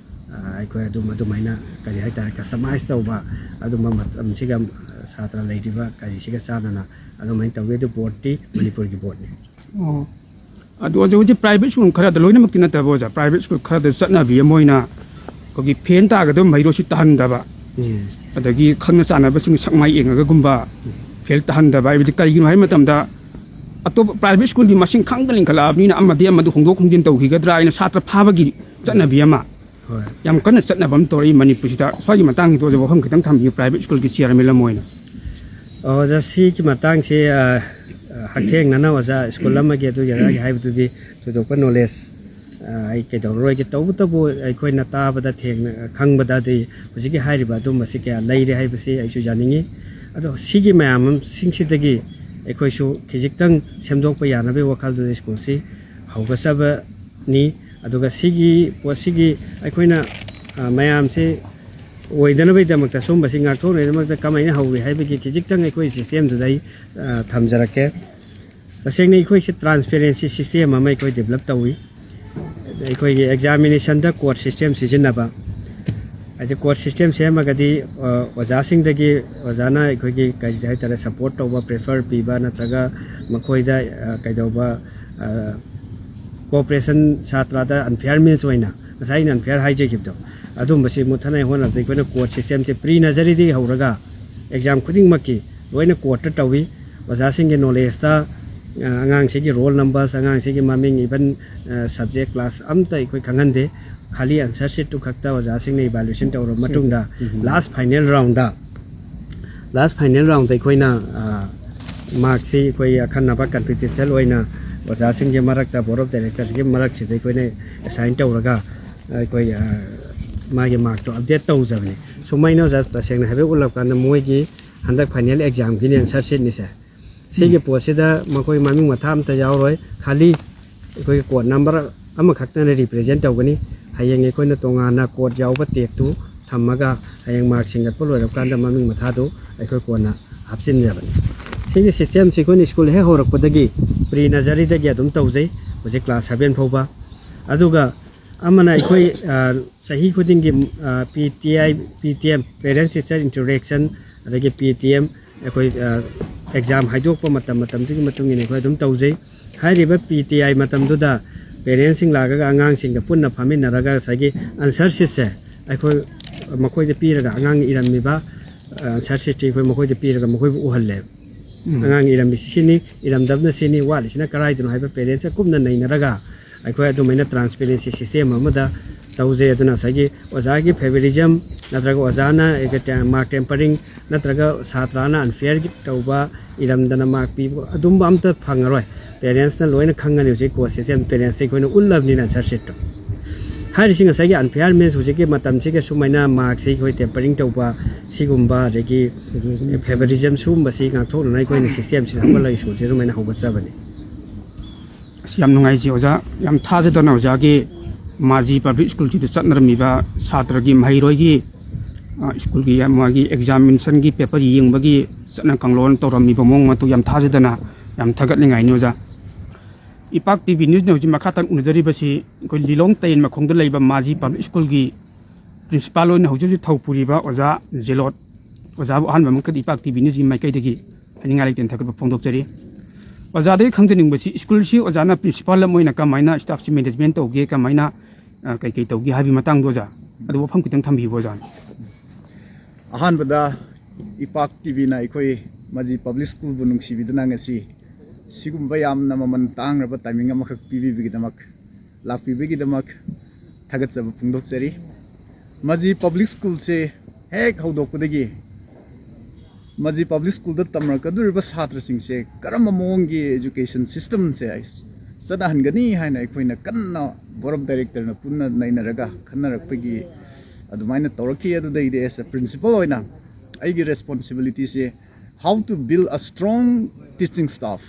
ꯑ, ꯑꯩꯈꯣꯏ ꯑꯗꯨꯝ ꯑꯗꯨꯃꯥꯏꯅ, ꯀꯔꯤ ꯍꯥꯏꯇꯥꯔꯦ, ꯀꯁꯇꯃꯥꯏꯁ ꯇꯧꯕ ꯑꯗꯨꯝꯕ ꯃꯇꯝꯁꯤꯒ ꯁꯥꯇ꯭ꯔ ꯂꯩꯔꯤꯕ ꯀꯔꯤꯁꯤꯒ ꯆꯥꯟꯅꯅ ꯑꯗꯨꯃꯥꯏꯅ ꯇꯧꯋꯤ꯫ ꯑꯗꯨ ꯕꯣꯔꯗꯇꯤ ꯃꯅꯤꯄꯨꯔꯒꯤ ꯕꯣꯔꯗꯅꯤ꯫ ꯑꯣ꯫ ꯑꯗꯣ ꯑꯣꯖꯥ ꯍꯧꯖꯤꯛ ꯄ꯭ꯔꯥꯏꯚꯦꯠ ꯁ꯭ꯀꯨꯜ ꯈꯔꯗ, ꯂꯣꯏꯅꯃꯛꯇꯤ ꯅꯠꯇꯕ ꯑꯣꯖꯥ, ꯄ꯭ꯔꯥꯏꯚꯦꯠ ꯁ꯭ꯀꯨꯜ ꯈꯔꯗ ꯆꯠꯅꯕꯤ ꯑꯃ ꯑꯣꯏꯅ ꯑꯩꯈꯣꯏꯒꯤ ꯐꯦꯟ ꯇꯥꯒꯗꯕ ꯃꯍꯩꯔꯣꯏꯁꯨ ꯇꯥꯍꯟꯗꯕ, ꯎꯝ꯫ ꯑꯗꯒꯤ ꯈꯪꯅ ꯆꯥꯟꯅꯕꯁꯤꯡ ꯁꯛ ꯃꯥꯏ ꯌꯦꯡꯉꯒꯨꯝꯕ ꯐꯦꯜ ꯇꯥꯍꯟꯗꯕ, ꯍꯥꯏꯕꯗꯤ ꯀꯔꯤꯒꯤꯅꯣ ꯍꯥꯏꯕ ꯃꯇꯝꯗ ꯑꯇꯣꯞꯄ ꯄ꯭ꯔꯥꯏꯚꯦꯠ ꯁ꯭ꯀꯨꯜꯒꯤ ꯃꯁꯤꯡ ꯈꯪꯗ ꯂꯤꯡꯈꯠꯂꯛꯑꯕꯅꯤꯅ ꯑꯃꯗꯤ ꯑꯃꯗ ꯍꯣꯡꯗꯣꯛ ꯍꯣꯡꯖꯤꯟ ꯇꯧꯈꯤꯒꯗ꯭ꯔꯥ ꯍꯥꯏꯅ ꯁꯥꯇ꯭ꯔ ꯐꯥꯕꯒꯤ ꯆꯠꯅꯕꯤ ꯑꯃ ꯍꯣꯏ꯫ ꯌꯥꯝ ꯀꯟꯅ ꯆꯠꯅꯕ ꯑꯃ ꯇꯧꯔꯛꯏ ꯃꯅꯤꯄꯨꯔꯁꯤꯗ꯫ ꯁ꯭ꯋꯥꯏꯒꯤ ꯃꯇꯥꯡꯁꯤꯗ ꯑꯣꯖꯥ ꯋꯥꯐꯝ ꯈꯤꯇꯪ ꯊꯝꯕꯤꯌꯨ, ꯄ꯭ꯔꯥꯏꯚꯦꯠ ꯁ꯭ꯀꯨꯜꯒꯤ ꯆꯤꯌꯔꯃꯦꯟ ꯑꯃ ꯑꯣꯏꯅ꯫ ꯑꯣꯖꯥ, ꯁꯤꯒꯤ ꯃꯇꯥꯡꯁꯦ, ꯑ, ꯍꯛꯊꯦꯡꯅꯅ ꯑꯣꯖꯥ ꯁ꯭ꯀꯨꯜ ꯑꯃꯒꯤ ꯑꯗꯨꯒꯤ ꯑꯗꯥꯒꯤ ꯍꯥꯏꯕꯗꯨꯗꯤ ꯊꯣꯏꯗꯣꯛꯄ ꯅꯣꯂꯦꯖ, ꯑ, ꯑꯩ ꯀꯩꯗꯧꯔꯔꯣꯏꯒꯦ꯫ ꯇꯧꯕꯇꯕꯨ ꯑꯩꯈꯣꯏꯅ ꯇꯥꯕꯗ ꯊꯦꯡꯅ, ꯈꯪꯕꯗꯗꯤ ꯍꯧꯖꯤꯛꯀꯤ ꯍꯥꯏꯔꯤꯕ ꯑꯗꯨꯝꯕꯁꯤ ꯀꯌꯥ ꯂꯩꯔꯦ ꯍꯥꯏꯕꯁꯤ ꯑꯩꯁꯨ ꯌꯥꯅꯤꯡꯉꯤ꯫ ꯑꯗꯣ ꯁꯤꯒꯤ ꯃꯌꯥꯝꯁꯤꯡꯁꯤꯗꯒꯤ ꯑꯩꯈꯣꯏꯁꯨ ꯈꯤꯖꯤꯛꯇꯪ ꯁꯦꯝꯗꯣꯛꯄ ꯌꯥꯅꯕꯒꯤ ꯋꯥꯈꯜꯗꯨꯗ ꯁ꯭ꯀꯨꯜꯁꯤ ꯍꯧꯒꯠꯆꯕꯅꯤ꯫ ꯑꯗꯨꯒ ꯁꯤꯒꯤ ꯄꯣꯠꯁꯤꯒꯤ ꯑꯩꯈꯣꯏꯅ, ꯑ, ꯃꯌꯥꯝꯁꯤ ꯑꯣꯏꯗꯅꯕꯒꯤꯗꯃꯛꯇ, ꯁꯨꯝꯕꯁꯤ ꯉꯥꯛꯊꯣꯛꯅꯕꯒꯤꯗꯃꯛꯇ ꯀꯃꯥꯏꯅ ꯍꯧꯏ ꯍꯥꯏꯕꯒꯤ ꯈꯤꯖꯤꯛꯇꯪ ꯑꯩꯈꯣꯏ ꯁꯤꯁꯇꯦꯝꯗꯨꯗ ꯑꯩ, ꯑ, ꯊꯝꯖꯔꯛꯀꯦ꯫ ꯇꯁꯦꯡꯅ ꯑꯩꯈꯣꯏꯁꯤ ꯇ꯭ꯔꯥꯟꯁꯄꯦꯔꯦꯟꯁꯤ ꯁꯤꯁꯇꯦꯝ ꯑꯃ ꯑꯩꯈꯣꯏ ꯗꯤꯕꯂꯞ ꯇꯧꯏ꯫ ꯑꯩꯈꯣꯏꯒꯤ ꯑꯦꯛꯖꯥꯃꯤꯅꯦꯁꯟꯗ ꯀꯣꯔꯠ ꯁꯤꯁꯇꯦꯝ ꯁꯤꯖꯤꯟꯅꯕ, ꯍꯥꯏꯗꯤ ꯀꯣꯔꯠ ꯁꯤꯁꯇꯦꯝ ꯁꯦꯝꯃꯒꯗꯤ, ꯑ, ꯑꯣꯖꯥꯁꯤꯡꯗꯒꯤ, ꯑꯣꯖꯥꯅ ꯑꯩꯈꯣꯏꯒꯤ ꯀꯔꯤ ꯍꯥꯏꯇꯥꯔꯦ, ꯁꯄꯣꯔꯠ ꯇꯧꯕ, ꯄ꯭ꯔꯤꯐꯔ ꯄꯤꯕ, ꯅꯠꯇ꯭ꯔꯒ ꯃꯈꯣꯏꯗ, ꯑ, ꯀꯩꯗꯧꯕ, ꯀꯣꯑꯣꯄꯔꯦꯁꯟ ꯁꯥꯇ꯭ꯔꯗ ꯑꯟꯐꯤꯌꯥꯔ ꯃꯤꯟꯁ ꯑꯣꯏꯅ ꯉꯁꯥꯏ ꯑꯩꯅ ꯑꯟꯐꯤꯌꯥꯔ ꯍꯥꯏꯖꯈꯤꯕꯗꯣ, ꯑꯗꯨꯝꯕꯁꯤ ꯃꯨꯠꯊꯅꯉꯥꯏ ꯍꯣꯠꯅꯕꯗ ꯑꯩꯈꯣꯏꯅ ꯀꯣꯔꯠ ꯁꯤꯁꯇꯦꯝꯁꯦ ꯄ꯭ꯔꯤ ꯅꯔꯖꯔꯤꯗꯒꯤ ꯍꯧꯔꯒ ꯑꯦꯛꯖꯥꯝ ꯈꯨꯗꯤꯡꯃꯛꯀꯤ ꯂꯣꯏꯅ ꯀꯣꯔꯠꯇ ꯇꯧꯏ꯫ ꯑꯣꯖꯥꯁꯤꯡꯒꯤ ꯅꯣꯂꯦꯖꯇ, ꯑ, ꯑꯉꯥꯡꯁꯤꯒꯤ ꯔꯣꯜ ꯅꯝꯕꯔꯁ, ꯑꯉꯥꯡꯁꯤꯒꯤ ꯃꯃꯤꯡ, ꯏꯚꯟ ꯁꯕꯖꯦꯛ ꯀ꯭ꯂꯥꯁ ꯑꯝꯇ ꯑꯩꯈꯣꯏ ꯈꯪꯍꯟꯗꯦ꯫ ꯈꯥꯂꯤ ꯑꯟꯁꯔ ꯁꯤꯠꯇꯨ ꯈꯛꯇ ꯑꯣꯖꯥꯁꯤꯡꯅ ꯏꯚꯥꯂꯨꯌꯦꯁꯟ ꯇꯧꯔꯕ ꯃꯇꯨꯡꯗ, ꯎꯝ, ꯂꯥꯁ ꯐꯥꯏꯅꯦꯜ ꯔꯥꯎꯟꯗ, ꯂꯥꯁ ꯐꯥꯏꯅꯦꯜ ꯔꯥꯎꯟꯗ ꯑꯩꯈꯣꯏꯅ, ꯑ, ꯃꯥꯔꯛꯁꯤ ꯑꯩꯈꯣꯏ ꯑꯈꯟꯅꯕ ꯀꯟꯐꯤꯗꯦꯟꯁꯤꯌꯦꯜ ꯑꯣꯏꯅ ꯑꯣꯖꯥꯁꯤꯡꯒꯤ ꯃꯔꯛꯇ, ꯕꯣꯔꯗ ꯑꯣꯐ ꯗꯥꯏꯔꯦꯛꯇꯔꯁꯤꯒꯤ ꯃꯔꯛꯁꯤꯗ ꯑꯩꯈꯣꯏꯅ ꯑꯦꯁꯥꯏꯟ ꯇꯧꯔꯒ ꯑꯩꯈꯣꯏ, ꯑ, ꯃꯥꯒꯤ ꯃꯥꯔꯛꯇꯣ ꯑꯞꯗꯦꯠ ꯇꯧꯖꯕꯅꯤ꯫ ꯁꯨꯃꯥꯏꯅ ꯑꯣꯖꯥ, ꯇꯁꯦꯡꯅ ꯍꯥꯏꯐꯦꯠ ꯎꯠꯂꯞ ꯀꯥꯟꯗ ꯃꯣꯏꯒꯤ ꯍꯟꯗꯛ ꯐꯥꯏꯅꯦꯜ ꯑꯦꯛꯖꯥꯝꯒꯤꯅꯤ ꯑꯟꯁꯔ ꯁꯤꯠꯅꯤꯁꯦ꯫ ꯁꯤꯒꯤ ꯄꯣꯠꯁꯤꯗ ꯃꯈꯣꯏ ꯃꯃꯤꯡ ꯃꯊꯥ ꯑꯝꯇ ꯌꯥꯎꯔꯣꯏ, ꯈꯥꯂꯤ ꯑꯩꯈꯣꯏꯒꯤ ꯀꯣꯗ ꯅꯝꯕꯔ ꯑꯃꯈꯛꯇꯅ ꯔꯤꯄ꯭ꯔꯖꯦꯟ ꯇꯧꯒꯅꯤ꯫ ꯍꯌꯦꯡ ꯑꯩꯈꯣꯏꯅ ꯇꯣꯉꯥꯟꯅ ꯀꯣꯗ ꯌꯥꯎꯕ ꯇꯦꯛꯇꯨ ꯊꯝꯃꯒ ꯍꯌꯦꯡ ꯃꯥꯔꯛ ꯁꯤꯡꯒꯠꯄ ꯂꯣꯏꯔꯕ ꯀꯥꯟꯗ ꯃꯃꯤꯡ ꯃꯊꯥꯗꯨ ꯑꯩꯈꯣꯏ ꯀꯣꯟꯅ ꯍꯥꯞꯆꯤꯟꯖꯕꯅꯤ꯫ ꯁꯤꯒꯤ ꯁꯤꯁꯇꯦꯝꯁꯤ ꯑꯩꯈꯣꯏꯅ ꯁ꯭ꯀꯨꯜ ꯍꯦꯛ ꯍꯧꯔꯛꯄꯗꯒꯤ, ꯄ꯭ꯔꯤ ꯅꯔꯖꯔꯤꯗꯒꯤ ꯑꯗꯨꯝ ꯇꯧꯖꯩ, ꯍꯧꯖꯤꯛ ꯀ꯭ꯂꯥꯁ ꯁꯚꯦꯟ ꯐꯥꯎꯕ꯫ ꯑꯗꯨꯒ ꯑꯃꯅ ꯑꯩꯈꯣꯏ, ꯑ, ꯆꯍꯤ ꯈꯨꯗꯤꯡꯒꯤ, ꯑ, P T I, P T M, parents teacher interaction, ꯑꯗꯒꯤ ꯄꯤ ꯇꯤ ꯑꯦꯝ, ꯑꯩꯈꯣꯏ, ꯑ, ꯑꯦꯛꯖꯥꯝ ꯍꯥꯏꯗꯣꯛꯄ ꯃꯇꯝ ꯃꯇꯝꯗꯨꯒꯤ ꯃꯇꯨꯡ ꯏꯟꯅ ꯑꯩꯈꯣꯏ ꯑꯗꯨꯝ ꯇꯧꯖꯩ꯫ ꯍꯥꯏꯔꯤꯕ ꯄꯤ ꯇꯤ ꯑꯥꯏ ꯃꯇꯝꯗꯨꯗ ꯄꯦꯔꯦꯟꯁꯁꯤꯡ ꯂꯥꯛꯑꯒ ꯑꯉꯥꯡꯁꯤꯡꯒ ꯄꯨꯟꯅ ꯐꯝꯃꯤꯟꯅꯔꯒ ꯉꯁꯥꯏꯒꯤ ꯑꯟꯁꯔ ꯁꯤꯠꯁꯦ ꯑꯩꯈꯣꯏ ꯃꯈꯣꯏꯗ ꯄꯤꯔꯒ, ꯑꯉꯥꯡꯅ ꯏꯔꯝꯃꯤꯕ, ꯑ, ꯑꯟꯁꯔ ꯁꯤꯠꯁꯤ ꯑꯩꯈꯣꯏ ꯃꯈꯣꯏꯗ ꯄꯤꯔꯒ ꯃꯈꯣꯏꯕꯨ ꯎꯍꯜꯂꯦꯕ꯫ ꯎꯝ꯫ ꯑꯉꯥꯡꯅ ꯏꯔꯝꯃꯤꯁꯤ ꯁꯤꯅꯤ, ꯏꯔꯝꯗꯕꯅ ꯁꯤꯅꯤ, ꯋꯥꯠꯂꯤꯁꯤꯅ ꯀꯗꯥꯏꯗꯅꯣ ꯍꯥꯏꯕ ꯄꯦꯔꯦꯟꯁꯀ ꯀꯨꯞꯅ ꯅꯩꯅꯔꯒ ꯑꯩꯈꯣꯏ ꯑꯗꯨꯃꯥꯏꯅ ꯇ꯭ꯔꯥꯟꯁꯄꯦꯔꯦꯟꯁꯤ ꯁꯤꯁꯇꯦꯝ ꯑꯃꯗ ꯇꯧꯖꯩ꯫ ꯑꯗꯨꯅ ꯉꯁꯥꯏꯒꯤ ꯑꯣꯖꯥꯒꯤ ꯐꯦꯕꯔꯤꯖꯝ ꯅꯠꯇ꯭ꯔꯒ ꯑꯣꯖꯥꯅ ꯃꯥꯔꯛ ꯇꯦꯝꯄꯔꯤꯡ ꯅꯠꯇ꯭ꯔꯒ ꯁꯥꯇ꯭ꯔꯅ ꯑꯟꯐꯤꯌꯔ ꯇꯧꯕ, ꯏꯔꯝꯗꯅ ꯃꯥꯔꯛ ꯄꯤꯕ, ꯑꯗꯨꯝꯕ ꯑꯝꯇ ꯐꯪꯉꯔꯣꯏ꯫ ꯄꯦꯔꯦꯟꯁꯅ ꯂꯣꯏꯅ ꯈꯪꯒꯅꯤ꯫ ꯍꯧꯖꯤꯛ ꯀꯣꯔꯠ ꯁꯤꯁꯇꯦꯝ ꯄꯦꯔꯦꯟꯁꯇ ꯑꯩꯈꯣꯏꯅ ꯎꯠꯂꯕꯅꯤꯅ ꯑꯟꯁꯔ ꯁꯤꯠꯇꯣ꯫ ꯍꯥꯏꯔꯤꯁꯤꯡ ꯉꯁꯥꯏꯒꯤ ꯑꯟꯐꯤꯌꯥꯔ ꯃꯤꯟꯁ ꯍꯧꯖꯤꯛꯀꯤ ꯃꯇꯝꯁꯤꯒ ꯁꯨꯃꯥꯏꯅ ꯃꯥꯔꯛꯁꯤ ꯑꯩꯈꯣꯏ ꯇꯦꯝꯄꯔꯤꯡ ꯇꯧꯕ, ꯁꯤꯒꯨꯝꯕ, ꯑꯗꯒꯤ ꯐꯦꯕꯔꯤꯖꯝ, ꯁꯤꯒꯨꯝꯕꯁꯤ ꯉꯥꯛꯊꯣꯛꯅꯅ ꯑꯩꯈꯣꯏꯅ ꯁꯤꯁꯇꯦꯝꯁꯤ ꯍꯧꯒꯠꯂꯒ ꯁ꯭ꯀꯨꯜꯁꯤ ꯑꯗꯨꯃꯥꯏꯅ ꯍꯧꯒꯠꯆꯕꯅꯤ꯫ ꯑꯁ, ꯌꯥꯝ ꯅꯨꯡꯉꯥꯏꯖꯩ ꯑꯣꯖꯥ, ꯌꯥꯝ ꯊꯥꯖꯗꯅ ꯑꯣꯖꯥꯒꯤ ꯃꯥꯖꯤ ꯄꯕ꯭ꯂꯤꯛ ꯁ꯭ꯀꯨꯜꯁꯤꯗ ꯆꯠꯅꯔꯝꯃꯤꯕ ꯁꯥꯇ꯭ꯔꯒꯤ ꯃꯍꯩꯔꯣꯏꯒꯤ, ꯑ, ꯁ꯭ꯀꯨꯜꯒꯤ ꯃꯥꯒꯤ ꯑꯦꯛꯖꯥꯃꯤꯅꯦꯁꯟꯒꯤ ꯄꯦꯄꯔ ꯌꯦꯡꯕꯒꯤ ꯆꯠꯅ ꯀꯥꯡꯂꯣꯟ ꯇꯧꯔꯝꯃꯤꯕ ꯃꯑꯣꯡ ꯃꯇꯧ ꯌꯥꯝ ꯊꯥꯖꯗꯅ ꯌꯥꯝ ꯊꯥꯒꯠꯅꯤꯡꯉꯥꯏꯅꯤ ꯑꯣꯖꯥ꯫ ꯏꯄꯥꯛ ꯇꯤ ꯚꯤ ꯅ꯭ꯌꯨꯁꯅ ꯍꯧꯖꯤꯛ ꯃꯈꯥ ꯇꯥꯅ ꯎꯅꯖꯔꯤꯕꯁꯤ ꯑꯩꯈꯣꯏ ꯂꯤꯂꯣꯡ ꯇꯌꯦꯜ ꯃꯈꯣꯡꯗ ꯂꯩꯕ ꯃꯥꯖꯤ ꯄꯕ꯭ꯂꯤꯛ ꯁ꯭ꯀꯨꯜꯒꯤ ꯄ꯭ꯔꯤꯟꯁꯤꯄꯥꯜ ꯑꯣꯏꯅ ꯍꯧꯖꯤꯛ ꯍꯧꯖꯤꯛ ꯊꯧ ꯄꯨꯔꯤꯕ ꯑꯣꯖꯥ ꯖꯦꯂꯣꯠ꯫ ꯑꯣꯖꯥꯕꯨ ꯑꯍꯥꯟꯕꯃꯛꯇꯗ ꯏꯄꯥꯛ ꯇꯤ ꯚꯤ ꯅ꯭ꯌꯨꯁꯀꯤ ꯃꯥꯏꯀꯩꯗꯒꯤ ꯍꯥꯏꯅꯤꯡꯉꯥꯏ ꯂꯩꯇꯅ ꯊꯥꯒꯠꯄ ꯐꯣꯡꯗꯣꯛꯆꯔꯤ꯫ ꯑꯣꯖꯥꯗꯒꯤ ꯈꯪꯖꯅꯤꯡꯕꯁꯤ, ꯁ꯭ꯀꯨꯜꯁꯤ ꯑꯣꯖꯥꯅ ꯄ꯭ꯔꯤꯟꯁꯤꯄꯥꯜ ꯑꯃ ꯑꯣꯏꯅ ꯀꯃꯥꯏꯅ ꯁ꯭ꯇꯥꯐꯁꯤ ꯃꯦꯅꯦꯖꯃꯦꯟ ꯇꯧꯒꯦ, ꯀꯃꯥꯏꯅ, ꯑ, ꯀꯩꯀꯩ ꯇꯧꯒꯦ ꯍꯥꯏꯕꯒꯤ ꯃꯇꯥꯡꯗꯣ ꯑꯣꯖꯥ, ꯑꯗꯨ ꯋꯥꯐꯝ ꯈꯤꯇꯪ ꯊꯝꯕꯤꯌꯨ ꯑꯣꯖꯥ꯫ ꯑꯍꯥꯟꯕꯗ ꯏꯄꯥꯛ ꯇꯤꯚꯤꯅ ꯑꯩꯈꯣꯏ ꯃꯖꯤ ꯄꯕ꯭ꯂꯤꯛ ꯁ꯭ꯀꯨꯜꯕꯨ ꯅꯨꯡꯁꯤꯕꯤꯗꯨꯅ ꯉꯁꯤ ꯁꯤꯒꯨꯝꯕ ꯌꯥꯝꯅ ꯃꯃꯜ ꯇꯥꯡꯂꯕ ꯇꯥꯏꯃꯤꯡ ꯑꯃꯈꯛ ꯄꯤꯕꯤꯕꯒꯤꯗꯃꯛ, ꯂꯥꯛꯄꯤꯕꯒꯤꯗꯃꯛ ꯊꯥꯒꯠꯆꯕ ꯐꯣꯡꯗꯣꯛꯆꯔꯤ꯫ ꯃꯖꯤ ꯄꯕ꯭ꯂꯤꯛ ꯁ꯭ꯀꯨꯜꯁꯦ ꯍꯦꯛ ꯍꯧꯗꯣꯛꯄꯗꯒꯤ ꯃꯖꯤ ꯄꯕ꯭ꯂꯤꯛ ꯁ꯭ꯀꯨꯜꯗ ꯇꯝꯂꯛꯀꯗꯧꯔꯤꯕ ꯁꯥꯇ꯭ꯔꯁꯤꯡꯁꯦ ꯀꯔꯝꯕ ꯃꯑꯣꯡꯒꯤ ꯏꯖꯨꯀꯦꯁꯟ ꯁꯤꯁꯇꯦꯝꯁꯦ ꯆꯠꯅꯍꯟꯒꯅꯤ ꯍꯥꯏꯅ ꯑꯩꯈꯣꯏꯅ ꯀꯟꯅ ꯕꯣꯔꯗ ꯑꯣꯐ ꯗꯥꯏꯔꯦꯛꯇꯔꯅ ꯄꯨꯟꯅ ꯅꯩꯅꯔꯒ ꯈꯟꯅꯔꯛꯄꯒꯤ ꯑꯗꯨꯃꯥꯏꯅ ꯇꯧꯔꯛꯈꯤ꯫ ꯑꯗꯨꯗꯩꯗꯤ as a principal ꯑꯣꯏꯅ ꯑꯩꯒꯤ ꯔꯦꯁꯄꯣꯟꯁꯤꯕꯤꯂꯤꯇꯤꯁꯦ how to build a strong teaching staff꯫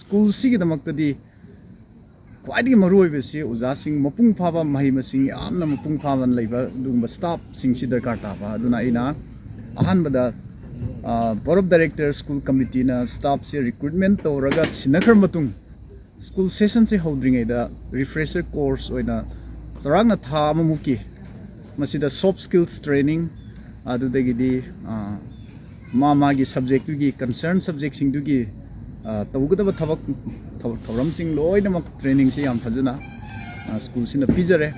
ꯁ꯭ꯀꯨꯜꯁꯤꯒꯤꯗꯃꯛꯇꯗꯤ ꯈ꯭ꯋꯥꯏꯗꯒꯤ ꯃꯔꯨꯑꯣꯏꯕꯁꯤ ꯑꯣꯖꯥꯁꯤꯡ ꯃꯄꯨꯡ ꯐꯥꯕ, ꯃꯍꯩ ꯃꯁꯤꯡ ꯌꯥꯝꯅ ꯃꯄꯨꯡ ꯐꯥꯕ ꯂꯩꯕ ꯑꯗꯨꯒꯨꯝꯕ ꯁ꯭ꯇꯥꯐꯁꯤꯡꯁꯤ ꯗꯔꯀꯥꯔ ꯇꯥꯕ꯫ ꯑꯗꯨꯅ ꯑꯩꯅ ꯑꯍꯥꯟꯕꯗ, ꯑ, ꯕꯣꯔꯗ ꯑꯣꯐ ꯗꯥꯏꯔꯦꯛꯇꯔ ꯁ꯭ꯀꯨꯜ ꯀꯃꯤꯇꯤꯅ ꯁ꯭ꯇꯥꯐꯁꯦ ꯔꯤꯀ꯭ꯔꯨꯠꯃꯦꯟ ꯇꯧꯔꯒ ꯁꯤꯟꯅꯈ꯭ꯔ ꯃꯇꯨꯡ, ꯁ꯭ꯀꯨꯜ ꯁꯦꯁꯟꯁꯦ ꯍꯧꯗ꯭ꯔꯤꯉꯩꯗ ꯔꯤꯐ꯭ꯔꯦꯁꯔ ꯀꯣꯔꯁ ꯑꯣꯏꯅ ꯆꯥꯎꯔꯥꯛꯅ ꯊꯥ ꯑꯃꯃꯨꯛꯀꯤ ꯃꯁꯤꯗ ꯁꯣꯐ ꯁ꯭ꯀꯤꯜꯁ ꯇ꯭ꯔꯦꯅꯤꯡ, ꯑꯗꯨꯗꯒꯤꯗꯤ, ꯑ, ꯃꯥ ꯃꯥꯒꯤ ꯁꯕꯖꯦꯛꯇꯨꯒꯤ, ꯀꯟꯁꯔꯟ ꯁꯕꯖꯦꯛꯁꯤꯡꯗꯨꯒꯤ, ꯑ, ꯇꯧꯒꯗꯕ ꯊꯕꯛ, ꯊꯧ-, ꯊꯧꯔꯝꯁꯤꯡ ꯂꯣꯏꯅꯃꯛ ꯇ꯭ꯔꯦꯅꯤꯡꯁꯤ ꯌꯥꯝ ꯐꯖꯅ, ꯑ, ꯁ꯭ꯀꯨꯜꯁꯤꯅ ꯄꯤꯖꯔꯦ꯫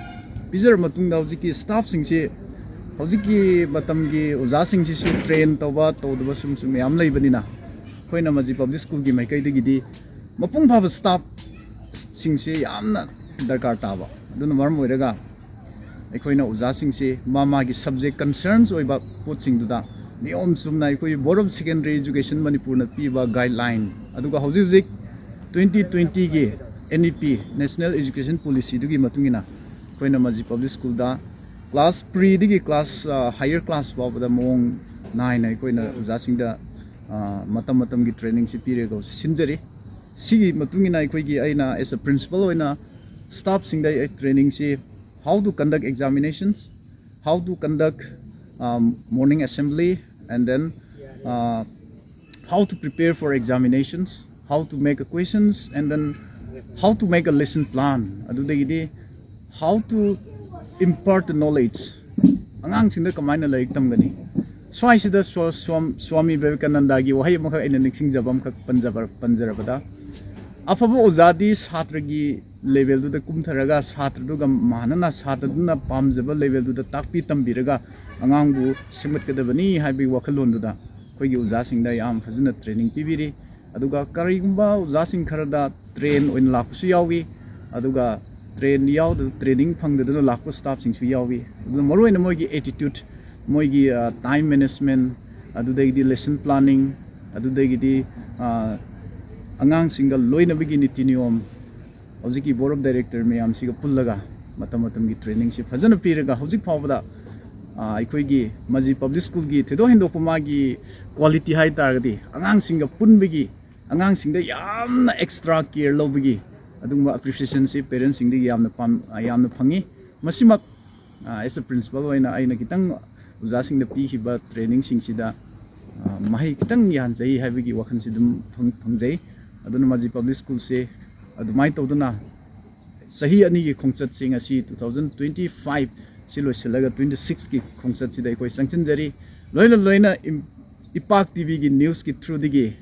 ꯄꯤꯖꯔꯕ ꯃꯇꯨꯡꯗ ꯍꯧꯖꯤꯛꯀꯤ ꯁ꯭ꯇꯥꯐꯁꯤꯡꯁꯤ, ꯍꯧꯖꯤꯛꯀꯤ ꯃꯇꯝꯒꯤ ꯑꯣꯖꯥꯁꯤꯡꯁꯤꯁꯨ ꯇ꯭ꯔꯦꯟ ꯇꯧꯕ, ꯇꯧꯗꯕ ꯁꯨꯝ, ꯁꯨꯝ ꯃꯌꯥꯝ ꯂꯩꯕꯅꯤꯅ, ꯑꯩꯈꯣꯏꯅ ꯃꯖꯤ ꯄꯕ꯭ꯂꯤꯛ ꯁ꯭ꯀꯨꯜꯒꯤ ꯃꯥꯏꯀꯩꯗꯒꯤꯗꯤ ꯃꯄꯨꯡ ꯐꯥꯕ ꯁ꯭ꯇꯥꯐꯁꯤꯡꯁꯤ ꯌꯥꯝꯅ ꯗꯔꯀꯥꯔ ꯇꯥꯕ꯫ ꯑꯗꯨꯅ ꯃꯔꯝ ꯑꯣꯏꯔꯒ ꯑꯩꯈꯣꯏꯅ ꯑꯣꯖꯥꯁꯤꯡꯁꯤ ꯃꯥ ꯃꯥꯒꯤ ꯁꯕꯖꯦꯛ ꯀꯟꯁꯔꯟꯁ ꯑꯣꯏꯕ ꯄꯣꯠꯁꯤꯡꯗꯨꯗ ꯅꯤꯌꯣꯝ ꯆꯨꯝꯅ ꯑꯩꯈꯣꯏ ꯕꯣꯔꯗ ꯑꯣꯐ ꯁꯦꯀꯦꯟꯗꯔꯤ ꯏꯖꯨꯀꯦꯁꯟ ꯃꯅꯤꯄꯨꯔꯅ ꯄꯤꯕ ꯒꯥꯏꯗꯂꯥꯏꯟ, ꯑꯗꯨꯒ ꯍꯧꯖꯤꯛ ꯍꯧꯖꯤꯛ ꯇ꯭ꯋꯦꯟꯇꯤ ꯇ꯭ꯋꯦꯟꯇꯤꯒꯤ ꯑꯦꯟ ꯏ ꯄꯤ, ꯅꯦꯁꯅꯦꯜ ꯏꯖꯨꯀꯦꯁꯟ ꯄꯣꯂꯤꯁꯤꯗꯨꯒꯤ ꯃꯇꯨꯡ ꯏꯟꯅ ꯑꯩꯈꯣꯏꯅ ꯃꯖꯤ ꯄꯕ꯭ꯂꯤꯛ ꯁ꯭ꯀꯨꯜꯗ ꯀ꯭ꯂꯥꯁ ꯄ꯭ꯔꯤꯗꯒꯤ ꯀ꯭ꯂꯥꯁ, ꯑ, ꯍꯥꯌꯔ ꯀ꯭ꯂꯥꯁ ꯐꯥꯎꯕꯗ ꯃꯑꯣꯡ ꯅꯥꯏꯅ ꯑꯩꯈꯣꯏꯅ ꯑꯣꯖꯥꯁꯤꯡꯗ, ꯑ, ꯃꯇꯝ ꯃꯇꯝꯒꯤ ꯇ꯭ꯔꯦꯅꯤꯡꯁꯤ ꯄꯤꯔꯒ ꯁꯤꯟꯖꯔꯤ꯫ ꯁꯤꯒꯤ ꯃꯇꯨꯡ ꯏꯟꯅ ꯑꯩꯈꯣꯏꯒꯤ, ꯑꯩꯅ as a principal ꯑꯣꯏꯅ ꯁ꯭ꯇꯥꯐꯁꯤꯡꯗ ꯑꯩ ꯇ꯭ꯔꯦꯅꯤꯡꯁꯤ how to conduct examinations, how to conduct, um, morning assembly, and then, uh, how to prepare for examinations, how to make a questions, and then how to make a lesson plan, ꯑꯗꯨꯗꯒꯤꯗꯤ how to impart the knowledge, ꯑꯉꯥꯡꯁꯤꯡꯗ ꯀꯃꯥꯏꯅ ꯂꯥꯏꯔꯤꯛ ꯇꯝꯒꯅꯤ꯫ ꯁ꯭ꯋꯥꯏꯁꯤꯗ ꯁ꯭ꯋꯥ-, ꯁ꯭ꯋꯥꯝ-, ꯁ꯭ꯋꯥꯃꯤ ꯕꯤꯕꯦꯀꯥꯅꯟꯗꯒꯤ ꯋꯥꯍꯩ ꯑꯃꯈꯛ ꯑꯩꯅ ꯅꯤꯡꯁꯤꯡꯖꯕ ꯑꯃꯈꯛ ꯄꯟꯖꯕ-, ꯄꯟꯖꯔꯕꯗ, ꯑꯐꯕ ꯑꯣꯖꯥꯗꯤ ꯁꯥꯇ꯭ꯔꯒꯤ ꯂꯦꯚꯦꯜꯗꯨꯗ ꯀꯨꯝꯊꯔꯒ, ꯁꯥꯇ꯭ꯔꯗꯨꯒ ꯃꯥꯟꯅꯅ, ꯁꯥꯇ꯭ꯔꯗꯨꯅ ꯄꯥꯝꯖꯕ ꯂꯦꯚꯦꯜꯗꯨꯗ ꯇꯥꯛꯄꯤ ꯇꯝꯕꯤꯔꯒ ꯑꯉꯥꯡꯕꯨ ꯁꯦꯝꯒꯠꯀꯗꯕꯅꯤ ꯍꯥꯏꯕꯒꯤ ꯋꯥꯈꯜꯂꯣꯟꯗꯨꯗ ꯑꯩꯈꯣꯏꯒꯤ ꯑꯣꯖꯥꯁꯤꯡꯗ ꯌꯥꯝ ꯐꯖꯅ ꯇ꯭ꯔꯦꯅꯤꯡ ꯄꯤꯕꯤꯔꯤ꯫ ꯑꯗꯨꯒ ꯀꯔꯤꯒꯨꯝꯕ ꯑꯣꯖꯥꯁꯤꯡ ꯈꯔꯗ ꯇ꯭ꯔꯦꯟ ꯑꯣꯏꯅ ꯂꯥꯛꯄꯁꯨ ꯌꯥꯎꯏ꯫ ꯑꯗꯨꯒ ꯇ꯭ꯔꯦꯟ ꯌꯥꯎꯗ-, ꯇ꯭ꯔꯦꯅꯤꯡ ꯐꯪꯗꯗꯅ ꯂꯥꯛꯄ ꯁ꯭ꯇꯥꯐꯁꯤꯡꯁꯨ ꯌꯥꯎꯏ꯫ ꯑꯗꯨꯅ ꯃꯔꯨꯑꯣꯏꯅ ꯃꯣꯏꯒꯤ ꯑꯦꯇꯤꯇ꯭ꯌꯨꯠ, ꯃꯣꯏꯒꯤ, ꯑ, ꯇꯥꯏꯝ ꯃꯦꯅꯦꯖꯃꯦꯟ, ꯑꯗꯨꯗꯒꯤꯗꯤ ꯂꯦꯁꯟ ꯄ꯭ꯂꯥꯅꯤꯡ, ꯑꯗꯨꯗꯒꯤꯗꯤ, ꯑ, ꯑꯉꯥꯡꯁꯤꯡꯒ ꯂꯣꯏꯅꯕꯒꯤ ꯅꯤꯇꯤ ꯅꯤꯌꯣꯝ, ꯍꯧꯖꯤꯛꯀꯤ ꯕꯣꯔꯗ ꯑꯣꯐ ꯗꯥꯏꯔꯦꯛꯇꯔ ꯃꯌꯥꯝꯁꯤꯒ ꯄꯨꯜꯂꯒ ꯃꯇꯝ ꯃꯇꯝꯒꯤ ꯇ꯭ꯔꯦꯅꯤꯡꯁꯤ ꯐꯖꯅ ꯄꯤꯔꯒ ꯍꯧꯖꯤꯛ ꯐꯥꯎꯕꯗ, ꯑ, ꯑꯩꯈꯣꯏꯒꯤ ꯃꯖꯤ ꯄꯕ꯭ꯂꯤꯛ ꯁ꯭ꯀꯨꯜꯒꯤ ꯊꯣꯏꯗꯣꯛ ꯍꯦꯟꯗꯣꯛꯄ ꯃꯥꯒꯤ ꯀ꯭ꯋꯥꯂꯤꯇꯤ ꯍꯥꯏ ꯇꯥꯔꯒꯗꯤ ꯑꯉꯥꯡꯁꯤꯡꯒ ꯄꯨꯟꯕꯒꯤ, ꯑꯉꯥꯡꯁꯤꯡꯗ ꯌꯥꯝꯅ ꯑꯦꯛꯁꯇ꯭ꯔꯥ ꯀꯦꯌꯔ ꯂꯧꯕꯒꯤ ꯑꯗꯨꯒꯨꯝꯕ ꯑꯦꯄ꯭ꯔꯤꯁꯤꯌꯦꯁꯟꯁꯤ ꯄꯦꯔꯦꯟꯁꯁꯤꯡꯗꯒꯤ ꯌꯥꯝꯅ ꯄꯥꯝ-, ꯌꯥꯝꯅ ꯐꯪꯉꯤ꯫ ꯃꯁꯤꯃꯛ, ꯑ, as a principal ꯑꯣꯏꯅ ꯑꯩꯅ ꯈꯤꯇꯪ ꯑꯣꯖꯥꯁꯤꯡꯗ ꯄꯤꯈꯤꯕ ꯇ꯭ꯔꯦꯅꯤꯡꯁꯤꯡꯁꯤꯗ, ꯑ, ꯃꯍꯩ ꯈꯤꯇꯪ ꯌꯥꯟꯖꯩ ꯍꯥꯏꯕꯒꯤ ꯋꯥꯈꯜꯁꯤ ꯑꯗꯨꯝ ꯐꯪ-, ꯐꯪꯖꯩ꯫ ꯑꯗꯨꯅ ꯃꯖꯤ ꯄꯕ꯭ꯂꯤꯛ ꯁ꯭ꯀꯨꯜꯁꯦ ꯑꯗꯨꯃꯥꯏꯅ ꯇꯧꯗꯨꯅ ꯆꯍꯤ ꯑꯅꯤꯒꯤ ꯈꯣꯡꯆꯠꯁꯤ ꯉꯁꯤ two thousand twenty five ꯁꯤ ꯂꯣꯏꯁꯤꯜꯂꯒ twenty six ꯀꯤ ꯈꯣꯡꯆꯠꯁꯤꯗ ꯑꯩꯈꯣꯏ ꯆꯪꯁꯤꯟꯖꯔꯤ꯫ ꯂꯣꯏꯅ ꯂꯣꯏꯅ ꯏꯝ-, ꯏꯄꯥꯛ ꯇꯤꯚꯤꯒꯤ ꯅ꯭ꯌꯨꯁꯀꯤ ꯊ꯭ꯔꯨꯗꯒꯤ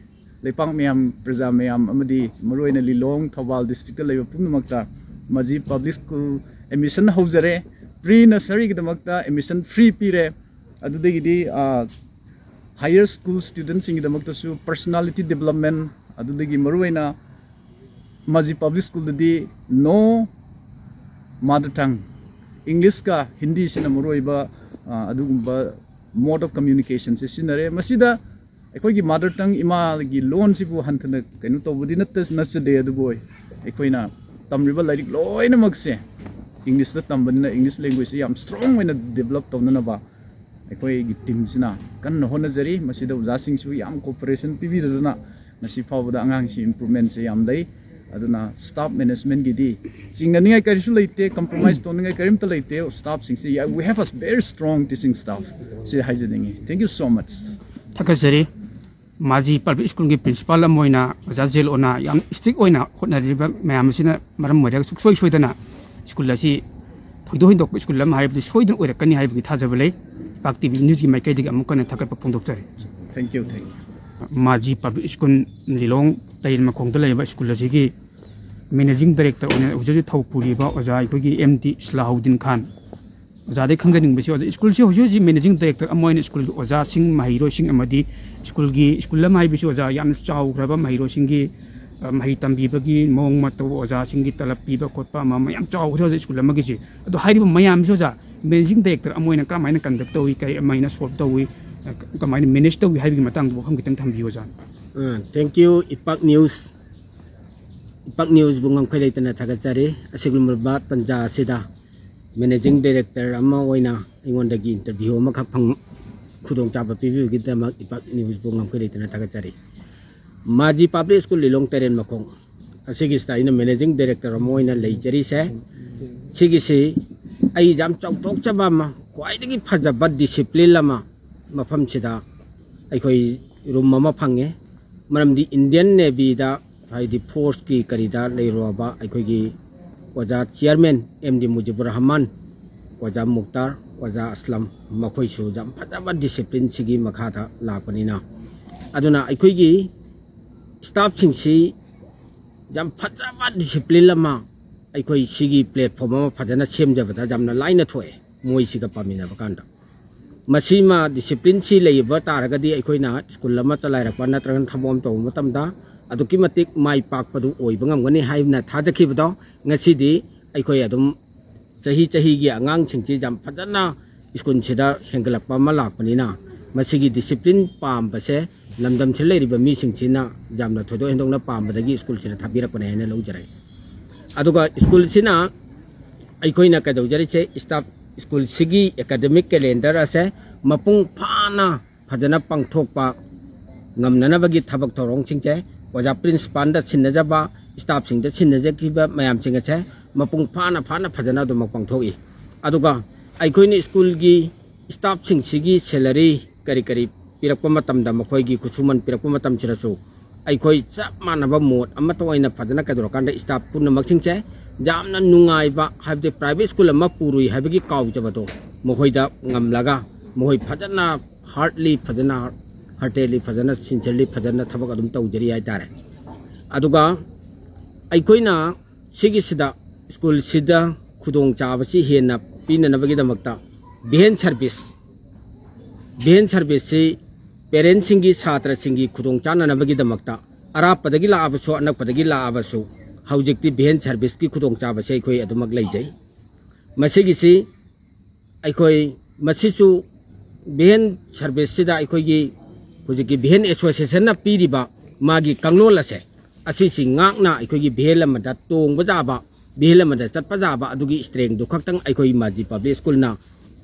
ꯂꯩꯄꯥꯛ ꯃꯌꯥꯝ, ꯄ꯭ꯔꯖꯥ ꯃꯌꯥꯝ ꯑꯃꯗꯤ ꯃꯔꯨꯑꯣꯏꯅ ꯂꯤꯂꯣꯡ, ꯊꯧꯕꯥꯜ ꯗꯤꯁꯇ꯭ꯔꯤꯛꯇ ꯂꯩꯕ ꯄꯨꯝꯅꯃꯛꯇ ꯃꯖꯤ ꯄꯕ꯭ꯂꯤꯛ ꯁ꯭ꯀꯨꯜ ꯑꯦꯗꯃꯤꯁꯟ ꯍꯧꯖꯔꯦ꯫ ꯄ꯭ꯔꯤ ꯅꯔꯁꯔꯤꯒꯤꯗꯃꯛꯇ ꯑꯦꯗꯃꯤꯁꯟ ꯐ꯭ꯔꯤ ꯄꯤꯔꯦ꯫ ꯑꯗꯨꯗꯒꯤꯗꯤ, ꯑ, ꯍꯥꯌꯔ ꯁ꯭ꯀꯨꯜ ꯁ꯭ꯇꯨꯗꯦꯟꯠꯁꯤꯡꯒꯤꯗꯃꯛꯇꯁꯨ ꯄꯔꯁꯅꯥꯂꯤꯇꯤ ꯗꯤꯕꯂꯞꯃꯦꯟ, ꯑꯗꯨꯗꯒꯤ ꯃꯔꯨꯑꯣꯏꯅ ꯃꯖꯤ ꯄꯕ꯭ꯂꯤꯛ ꯁ꯭ꯀꯨꯜꯗꯗꯤ no mother tongue, ꯏꯪꯂꯤꯁꯀ ꯍꯤꯟꯗꯤꯁꯤꯅ ꯃꯔꯨꯑꯣꯏꯕ, ꯑ, ꯑꯗꯨꯒꯨꯝꯕ mode of communication ꯁꯦ ꯁꯤꯖꯤꯟꯅꯔꯦ꯫ ꯃꯁꯤꯗ ꯑꯩꯈꯣꯏꯒꯤ ꯃꯥꯗꯔ ꯇꯪ, ꯏꯃꯥꯒꯤ ꯂꯣꯟꯁꯤꯕꯨ ꯍꯟꯊꯅ ꯀꯩꯅꯣ ꯇꯧꯕꯗꯤ ꯅꯠꯇ-, ꯅꯠꯆꯗꯦ, ꯑꯗꯨꯕꯨ ꯑꯩꯈꯣꯏꯅ ꯇꯝꯂꯤꯕ ꯂꯥꯏꯔꯤꯛ ꯂꯣꯏꯅꯃꯛꯁꯦ ꯏꯪꯂꯤꯁꯇ ꯇꯝꯕꯅꯤꯅ ꯏꯪꯂꯤꯁ ꯂꯦꯡꯒ꯭ꯋꯦꯖꯁꯦ ꯌꯥꯝ ꯁ꯭ꯇꯔꯣꯡ ꯑꯣꯏꯅ ꯗꯤꯕꯂꯞ ꯇꯧꯅꯅꯕ ꯑꯩꯈꯣꯏꯒꯤ ꯇꯤꯝꯁꯤꯅ ꯀꯟꯅ ꯍꯣꯠꯅꯖꯔꯤ꯫ ꯃꯁꯤꯗ ꯑꯣꯖꯥꯁꯤꯡꯁꯨ ꯌꯥꯝ ꯀꯣꯑꯣꯄꯔꯦꯁꯟ ꯄꯤꯕꯤꯔꯗꯨꯅ ꯉꯁꯤ ꯐꯥꯎꯕꯗ ꯑꯉꯥꯡꯁꯤ ꯏꯝꯄ꯭ꯔꯨꯚꯃꯦꯟꯁꯦ ꯌꯥꯝ ꯂꯩ꯫ ꯑꯗꯨꯅ ꯁ꯭ꯇꯥꯐ ꯃꯦꯅꯦꯖꯃꯦꯟꯒꯤꯗꯤ ꯆꯤꯡꯅꯅꯤꯡꯉꯥꯏ ꯀꯔꯤꯁꯨ ꯂꯩꯇꯦ, ꯀꯝꯄ꯭ꯔꯣꯃꯥꯏꯁ ꯇꯧꯅꯤꯡꯉꯥꯏ ꯀꯔꯤꯝꯇ ꯂꯩꯇꯦ꯫ ꯁ꯭ꯇꯥꯐꯁꯤꯡꯁꯤ, we have a very strong teaching staff ꯁꯤ ꯍꯥꯏꯖꯅꯤꯡꯉꯤ꯫ Thank you so much꯫ ꯊꯥꯒꯠꯆꯔꯤ꯫ ꯃꯥꯖꯤ ꯄꯕ꯭ꯂꯤꯛ ꯁ꯭ꯀꯨꯜꯒꯤ ꯄ꯭ꯔꯤꯟꯁꯤꯄꯥꯜ ꯑꯃ ꯑꯣꯏꯅ ꯑꯣꯖꯥ ꯖꯦꯜ ꯑꯣꯅ ꯌꯥꯝ ꯏꯁꯇ꯭ꯔꯤꯛ ꯑꯣꯏꯅ ꯍꯣꯠꯅꯔꯤꯕ ꯃꯌꯥꯝ ꯑꯁꯤꯅ ꯃꯔꯝ ꯑꯣꯏꯔꯒ ꯁꯨꯡꯁꯣꯏ ꯁꯣꯏꯗꯅ ꯁ꯭ꯀꯨꯜ ꯑꯁꯤ ꯊꯣꯏꯗꯣꯛ ꯍꯦꯟꯗꯣꯛꯄ ꯁ꯭ꯀꯨꯜ ꯑꯃ ꯍꯥꯏꯕꯗꯤ ꯁꯣꯏꯗꯅ ꯑꯣꯏꯔꯛꯀꯅꯤ ꯍꯥꯏꯕꯒꯤ ꯊꯥꯖꯕ ꯂꯩ꯫ ꯏꯄꯥꯛ ꯇꯤꯚꯤ ꯅ꯭ꯌꯨꯁꯀꯤ ꯃꯥꯏꯀꯩꯗꯒꯤ ꯑꯃꯨꯛ ꯍꯟꯅ ꯊꯥꯒꯠꯄ ꯐꯣꯡꯗꯣꯛꯆꯔꯤ꯫ Thank you, thank you꯫ Maji public school ꯂꯤꯂꯣꯡ ꯇꯔꯦꯠꯃꯈꯣꯡꯗ ꯂꯩꯔꯤꯕ ꯁ꯭ꯀꯨꯜ ꯑꯁꯤꯒꯤ ꯃꯦꯅꯦꯖꯤꯡ ꯗꯥꯏꯔꯦꯛꯇꯔ ꯑꯣꯏꯅ ꯍꯧꯖꯤꯛ ꯍꯧꯖꯤꯛ ꯊꯧ ꯄꯨꯔꯤꯕ ꯑꯣꯖꯥ ꯑꯩꯈꯣꯏꯒꯤ ꯑꯦꯝ ꯗꯤ ꯁꯂꯥꯍꯧꯗꯤꯟ ꯈꯥꯟ꯫ ꯑꯣꯖꯥꯗꯒꯤ ꯈꯪꯖꯅꯤꯡꯕꯁꯤ, ꯑꯣꯖꯥ, ꯁ꯭ꯀꯨꯜꯁꯤ ꯍꯧꯖꯤꯛ ꯍꯧꯖꯤꯛ ꯃꯦꯅꯦꯖꯤꯡ ꯗꯥꯏꯔꯦꯛꯇꯔ ꯑꯃ ꯑꯣꯏꯅ ꯁ꯭ꯀꯨꯜꯒꯤ ꯑꯣꯖꯥꯁꯤꯡ, ꯃꯍꯩꯔꯣꯏꯁꯤꯡ ꯑꯃꯗꯤ ꯁ꯭ꯀꯨꯜꯒꯤ, ꯁ꯭ꯀꯨꯜ ꯑꯃ ꯍꯥꯏꯕꯁꯤ, ꯑꯣꯖꯥ, ꯌꯥꯝꯅ ꯆꯥꯎꯈ꯭ꯔꯕ ꯃꯍꯩꯔꯣꯏꯁꯤꯡꯒꯤ, ꯑ, ꯃꯍꯩ ꯇꯝꯕꯤꯕꯒꯤ ꯃꯑꯣꯡ ꯃꯇꯧ, ꯑꯣꯖꯥꯁꯤꯡꯒꯤ ꯇꯂꯕ ꯄꯤꯕ ꯈꯣꯠꯄ ꯑꯃ ꯑꯃ ꯌꯥꯝ ꯆꯥꯎꯈ꯭ꯔꯦ ꯍꯧꯖꯤꯛ ꯁ꯭ꯀꯨꯜ ꯑꯃꯒꯤꯁꯤ꯫ ꯑꯗꯣ ꯍꯥꯏꯔꯤꯕ ꯃꯌꯥꯝꯁꯤ, ꯑꯣꯖꯥ, ꯃꯦꯅꯦꯖꯤꯡ ꯗꯥꯏꯔꯦꯛꯇꯔ ꯑꯃ ꯑꯣꯏꯅ ꯀꯔꯝꯍꯥꯏꯅ ꯀꯟꯗꯛ ꯇꯧꯏ, ꯀꯔꯤ ꯑꯃꯥꯏꯅ ꯁꯣꯜꯕ ꯇꯧꯏ, ꯑ, ꯀꯃꯥꯏꯅ ꯃꯦꯅꯦꯖ ꯇꯧꯏ ꯍꯥꯏꯕꯒꯤ ꯃꯇꯥꯡꯗ ꯋꯥꯐꯝ ꯈꯤꯇꯪ ꯊꯝꯕꯤꯌꯨ, ꯑꯣꯖꯥ꯫ ꯑ, thank you, ꯏꯄꯥꯛ ꯅ꯭ꯌꯨꯁ꯫ ꯏꯄꯥꯛ ꯅ꯭ꯌꯨꯁꯕꯨ ꯉꯝꯈꯩ ꯂꯩꯇꯅ ꯊꯥꯒꯠꯆꯔꯤ꯫ ꯑꯁꯤꯒꯨꯝꯂꯕ ꯇꯥꯟꯖꯥ ꯑꯁꯤꯗ ꯃꯦꯅꯦꯖꯤꯡ ꯗꯥꯏꯔꯦꯛꯇꯔ ꯑꯃ ꯑꯣꯏꯅ ꯑꯩꯉꯣꯟꯗꯒꯤ ꯏꯟꯇꯔꯚ꯭ꯌꯨ ꯑꯃꯈꯛ ꯐꯪ-, ꯈꯨꯗꯣꯡꯆꯥꯕ ꯄꯤꯕꯤꯕꯒꯤꯗꯃꯛ ꯏꯄꯥꯛ ꯅ꯭ꯌꯨꯁꯕꯨ ꯉꯝꯈꯩ ꯂꯩꯇꯅ ꯊꯥꯒꯠꯆꯔꯤ꯫ ꯃꯥꯖꯤ ꯄꯕ꯭ꯂꯤꯛ ꯁ꯭ꯀꯨꯜ ꯂꯤꯂꯣꯡ ꯇꯔꯦꯠꯃꯈꯣꯡ ꯑꯁꯤꯒꯤꯁꯤꯗ ꯑꯩꯅ ꯃꯦꯅꯦꯖꯤꯡ ꯗꯥꯏꯔꯦꯛꯇꯔ ꯑꯃ ꯑꯣꯏꯅ ꯂꯩꯖꯔꯤꯁꯦ꯫ ꯁꯤꯒꯤꯁꯤ ꯑꯩ ꯌꯥꯝ ꯆꯥꯎꯊꯣꯛꯆꯕ ꯑꯃ, ꯈ꯭ꯋꯥꯏꯗꯒꯤ ꯐꯖꯕ ꯗꯤꯁꯤꯄ꯭ꯂꯤꯟ ꯑꯃ, ꯃꯐꯝꯁꯤꯗ ꯑꯩꯈꯣꯏ ꯔꯨꯝ ꯑꯃ ꯐꯪꯉꯦ꯫ ꯃꯔꯝꯗꯤ ꯏꯟꯗꯤꯌꯟ ꯅꯦꯚꯤꯗ, ꯍꯥꯏꯗꯤ ꯐꯣꯔꯁꯀꯤ ꯀꯔꯤꯗ ꯂꯩꯔꯨꯔꯕ ꯑꯩꯈꯣꯏꯒꯤ ꯑꯣꯖꯥ ꯆꯤꯌꯔꯃꯦꯟ ꯑꯦꯝ ꯗꯤ ꯃꯨꯖꯤꯕꯨꯔ ꯔꯍꯃꯥꯟ, ꯑꯣꯖꯥ ꯃꯨꯛꯇꯥꯔ, ꯑꯣꯖꯥ ꯑꯁꯂꯝ, ꯃꯈꯣꯏꯁꯨ ꯌꯥꯝ ꯐꯖꯕ ꯗꯤꯁꯤꯄ꯭ꯂꯤꯟꯁꯤꯒꯤ ꯃꯈꯥꯗ ꯂꯥꯛꯄꯅꯤꯅ꯫ ꯑꯗꯨꯅ ꯑꯩꯈꯣꯏꯒꯤ ꯁ꯭ꯇꯥꯐꯁꯤꯡꯁꯤ ꯌꯥꯝ ꯐꯖꯕ ꯗꯤꯁꯤꯄ꯭ꯂꯤꯟ ꯑꯃ, ꯑꯩꯈꯣꯏ ꯁꯤꯒꯤ ꯄ꯭ꯂꯦꯠꯐꯣꯝ ꯑꯃ ꯐꯖꯅ ꯁꯦꯝꯖꯕꯗ ꯌꯥꯝꯅ ꯂꯥꯏꯅ ꯊꯣꯛꯑꯦ ꯃꯣꯏꯁꯤꯒ ꯄꯥꯃꯤꯟꯅꯕ ꯀꯥꯟꯗ꯫ ꯃꯁꯤꯃ, ꯗꯤꯁꯤꯄ꯭ꯂꯤꯟꯁꯤ ꯂꯩꯕ ꯇꯥꯔꯒꯗꯤ ꯑꯩꯈꯣꯏꯅ ꯁ꯭ꯀꯨꯜ ꯑꯃ ꯆꯂꯥꯏꯔꯛꯄ ꯅꯠꯇ꯭ꯔꯒꯅ ꯊꯕꯛ ꯑꯃ ꯇꯧꯕ ꯃꯇꯝꯗ ꯑꯗꯨꯛꯀꯤ ꯃꯇꯤꯛ ꯃꯥꯏ ꯄꯥꯛꯄꯗꯨ ꯑꯣꯏꯕ ꯉꯝꯒꯅꯤ ꯍꯥꯏꯅ ꯊꯥꯖꯈꯤꯕꯗꯣ, ꯉꯁꯤꯗꯤ ꯑꯩꯈꯣꯏ ꯑꯗꯨꯝ ꯆꯍꯤ ꯆꯍꯤꯒꯤ ꯑꯉꯥꯡꯁꯤꯡꯁꯤ ꯌꯥꯝ ꯐꯖꯅ ꯁ꯭ꯀꯨꯜꯁꯤꯗ ꯍꯦꯟꯒꯠꯂꯛꯄ ꯑꯃ ꯂꯥꯛꯄꯅꯤꯅ, ꯃꯁꯤꯒꯤ ꯗꯤꯁꯤꯄ꯭ꯂꯤꯟ ꯄꯥꯝꯕꯁꯦ ꯂꯝꯗꯝꯁꯤꯗ ꯂꯩꯔꯤꯕ ꯃꯤꯁꯤꯡꯁꯤꯅ ꯌꯥꯝꯅ ꯊꯣꯏꯗꯣꯛ ꯍꯦꯟꯗꯣꯛꯅ ꯄꯥꯝꯕꯗꯒꯤ ꯁ꯭ꯀꯨꯜꯁꯤꯗ ꯊꯥꯕꯤꯔꯛꯄꯅꯦ ꯍꯥꯏꯅ ꯂꯧꯖꯔꯦ꯫ ꯑꯗꯨꯒ ꯁ꯭ꯀꯨꯜꯁꯤꯅ ꯑꯩꯈꯣꯏꯅ ꯀꯩꯗꯧꯖꯔꯤꯁꯦ, ꯁ꯭ꯇꯥꯐ, ꯁ꯭ꯀꯨꯜꯁꯤꯒꯤ ꯑꯦꯀꯥꯗꯃꯤꯛ ꯀꯦꯂꯦꯟꯗꯔ ꯑꯁꯦ ꯃꯄꯨꯡ ꯐꯥꯅ ꯐꯖꯅ ꯄꯥꯡꯊꯣꯛꯄ ꯉꯝꯅꯅꯕꯒꯤ ꯊꯕꯛ ꯊꯧꯔꯝꯁꯤꯡꯁꯦ ꯑꯣꯖꯥ ꯄ꯭ꯔꯤꯟꯁꯤꯄꯥꯜꯗ ꯁꯤꯟꯅꯖꯕ, ꯁ꯭ꯇꯥꯐꯁꯤꯡꯗ ꯁꯤꯟꯅꯖꯈꯤꯕ ꯃꯌꯥꯝꯁꯤꯡ ꯑꯁꯦ ꯃꯄꯨꯡ ꯐꯥꯅ, ꯐꯥꯅ ꯐꯖꯅ ꯑꯗꯨꯃꯛ ꯄꯥꯡꯊꯣꯛꯏ꯫ ꯑꯗꯨꯒ ꯑꯩꯈꯣꯏꯅ ꯁ꯭ꯀꯨꯜꯒꯤ ꯁ꯭ꯇꯥꯐꯁꯤꯡꯁꯤꯒꯤ ꯁꯦꯂꯔꯤ ꯀꯔꯤ ꯀꯔꯤ ꯄꯤꯔꯛꯄ ꯃꯇꯝꯗ, ꯃꯈꯣꯏꯒꯤ ꯈꯨꯠꯁꯨꯃꯟ ꯄꯤꯔꯛꯄ ꯃꯇꯝꯁꯤꯗꯁꯨ ꯑꯩꯈꯣꯏ ꯆꯞ ꯃꯥꯟꯅꯕ ꯃꯣꯠ ꯑꯃꯠꯇ ꯑꯣꯏꯅ ꯐꯖꯅ ꯀꯩꯗꯧꯔꯀꯥꯟꯗ ꯁ꯭ꯇꯥꯐ ꯄꯨꯝꯅꯃꯛꯁꯤꯡꯁꯦ ꯌꯥꯝꯅ ꯅꯨꯡꯉꯥꯏꯕ, ꯍꯥꯏꯕꯗꯤ ꯄ꯭ꯔꯥꯏꯚꯦꯠ ꯁ꯭ꯀꯨꯜ ꯑꯃ ꯄꯨꯔꯨꯏ ꯍꯥꯏꯕꯒꯤ ꯀꯥꯎꯖꯕꯗꯣ ꯃꯈꯣꯏꯗ ꯉꯝꯂꯒ, ꯃꯈꯣꯏ ꯐꯖꯅ ꯍꯥꯔꯠꯂꯤ ꯐꯖꯅ heartedly, ꯐꯖꯅ sincerely, ꯐꯖꯅ ꯊꯕꯛ ꯑꯗꯨꯝ ꯇꯧꯖꯔꯤ ꯍꯥꯏꯇꯥꯔꯦ꯫ ꯑꯗꯨꯒ ꯑꯩꯈꯣꯏꯅ ꯁꯤꯒꯤꯁꯤꯗ, ꯁ꯭ꯀꯨꯜꯁꯤꯗ ꯈꯨꯗꯣꯡꯆꯥꯕꯁꯤ ꯍꯦꯟꯅ ꯄꯤꯅꯅꯕꯒꯤꯗꯃꯛꯇ van service, van serviceꯁꯤ parentꯁꯤꯡꯒꯤ, ꯁꯥꯇ꯭ꯔꯁꯤꯡꯒꯤ ꯈꯨꯗꯣꯡ ꯆꯥꯅꯅꯕꯒꯤꯗꯃꯛꯇ ꯑꯔꯥꯞꯄꯗꯒꯤ ꯂꯥꯛꯑꯕꯁꯨ, ꯑꯅꯛꯄꯗꯒꯤ ꯂꯥꯛꯑꯕꯁꯨ, ꯍꯧꯖꯤꯛꯇꯤ van serviceꯀꯤ ꯈꯨꯗꯣꯡꯆꯥꯕꯁꯦ ꯑꯩꯈꯣꯏ ꯑꯗꯨꯃꯛ ꯂꯩꯖꯩ꯫ ꯃꯁꯤꯒꯤꯁꯤ ꯑꯩꯈꯣꯏ, ꯃꯁꯤꯁꯨ van serviceꯁꯤꯗ ꯑꯩꯈꯣꯏꯒꯤ ꯍꯧꯖꯤꯛꯀꯤ van associationꯅ ꯄꯤꯔꯤꯕ ꯃꯥꯒꯤ ꯀꯥꯡꯂꯣꯟ ꯑꯁꯦ, ꯑꯁꯤꯁꯤ ꯉꯥꯛꯅ ꯑꯩꯈꯣꯏꯒꯤ van ꯑꯃꯗ ꯇꯣꯡꯕ ꯌꯥꯕ, van ꯑꯃꯗ ꯆꯠꯄ ꯌꯥꯕ ꯑꯗꯨꯒꯤ strengthꯗꯨ ꯈꯛꯇꯪ ꯑꯩꯈꯣꯏ ꯃꯥꯖꯤ Public Schoolꯅ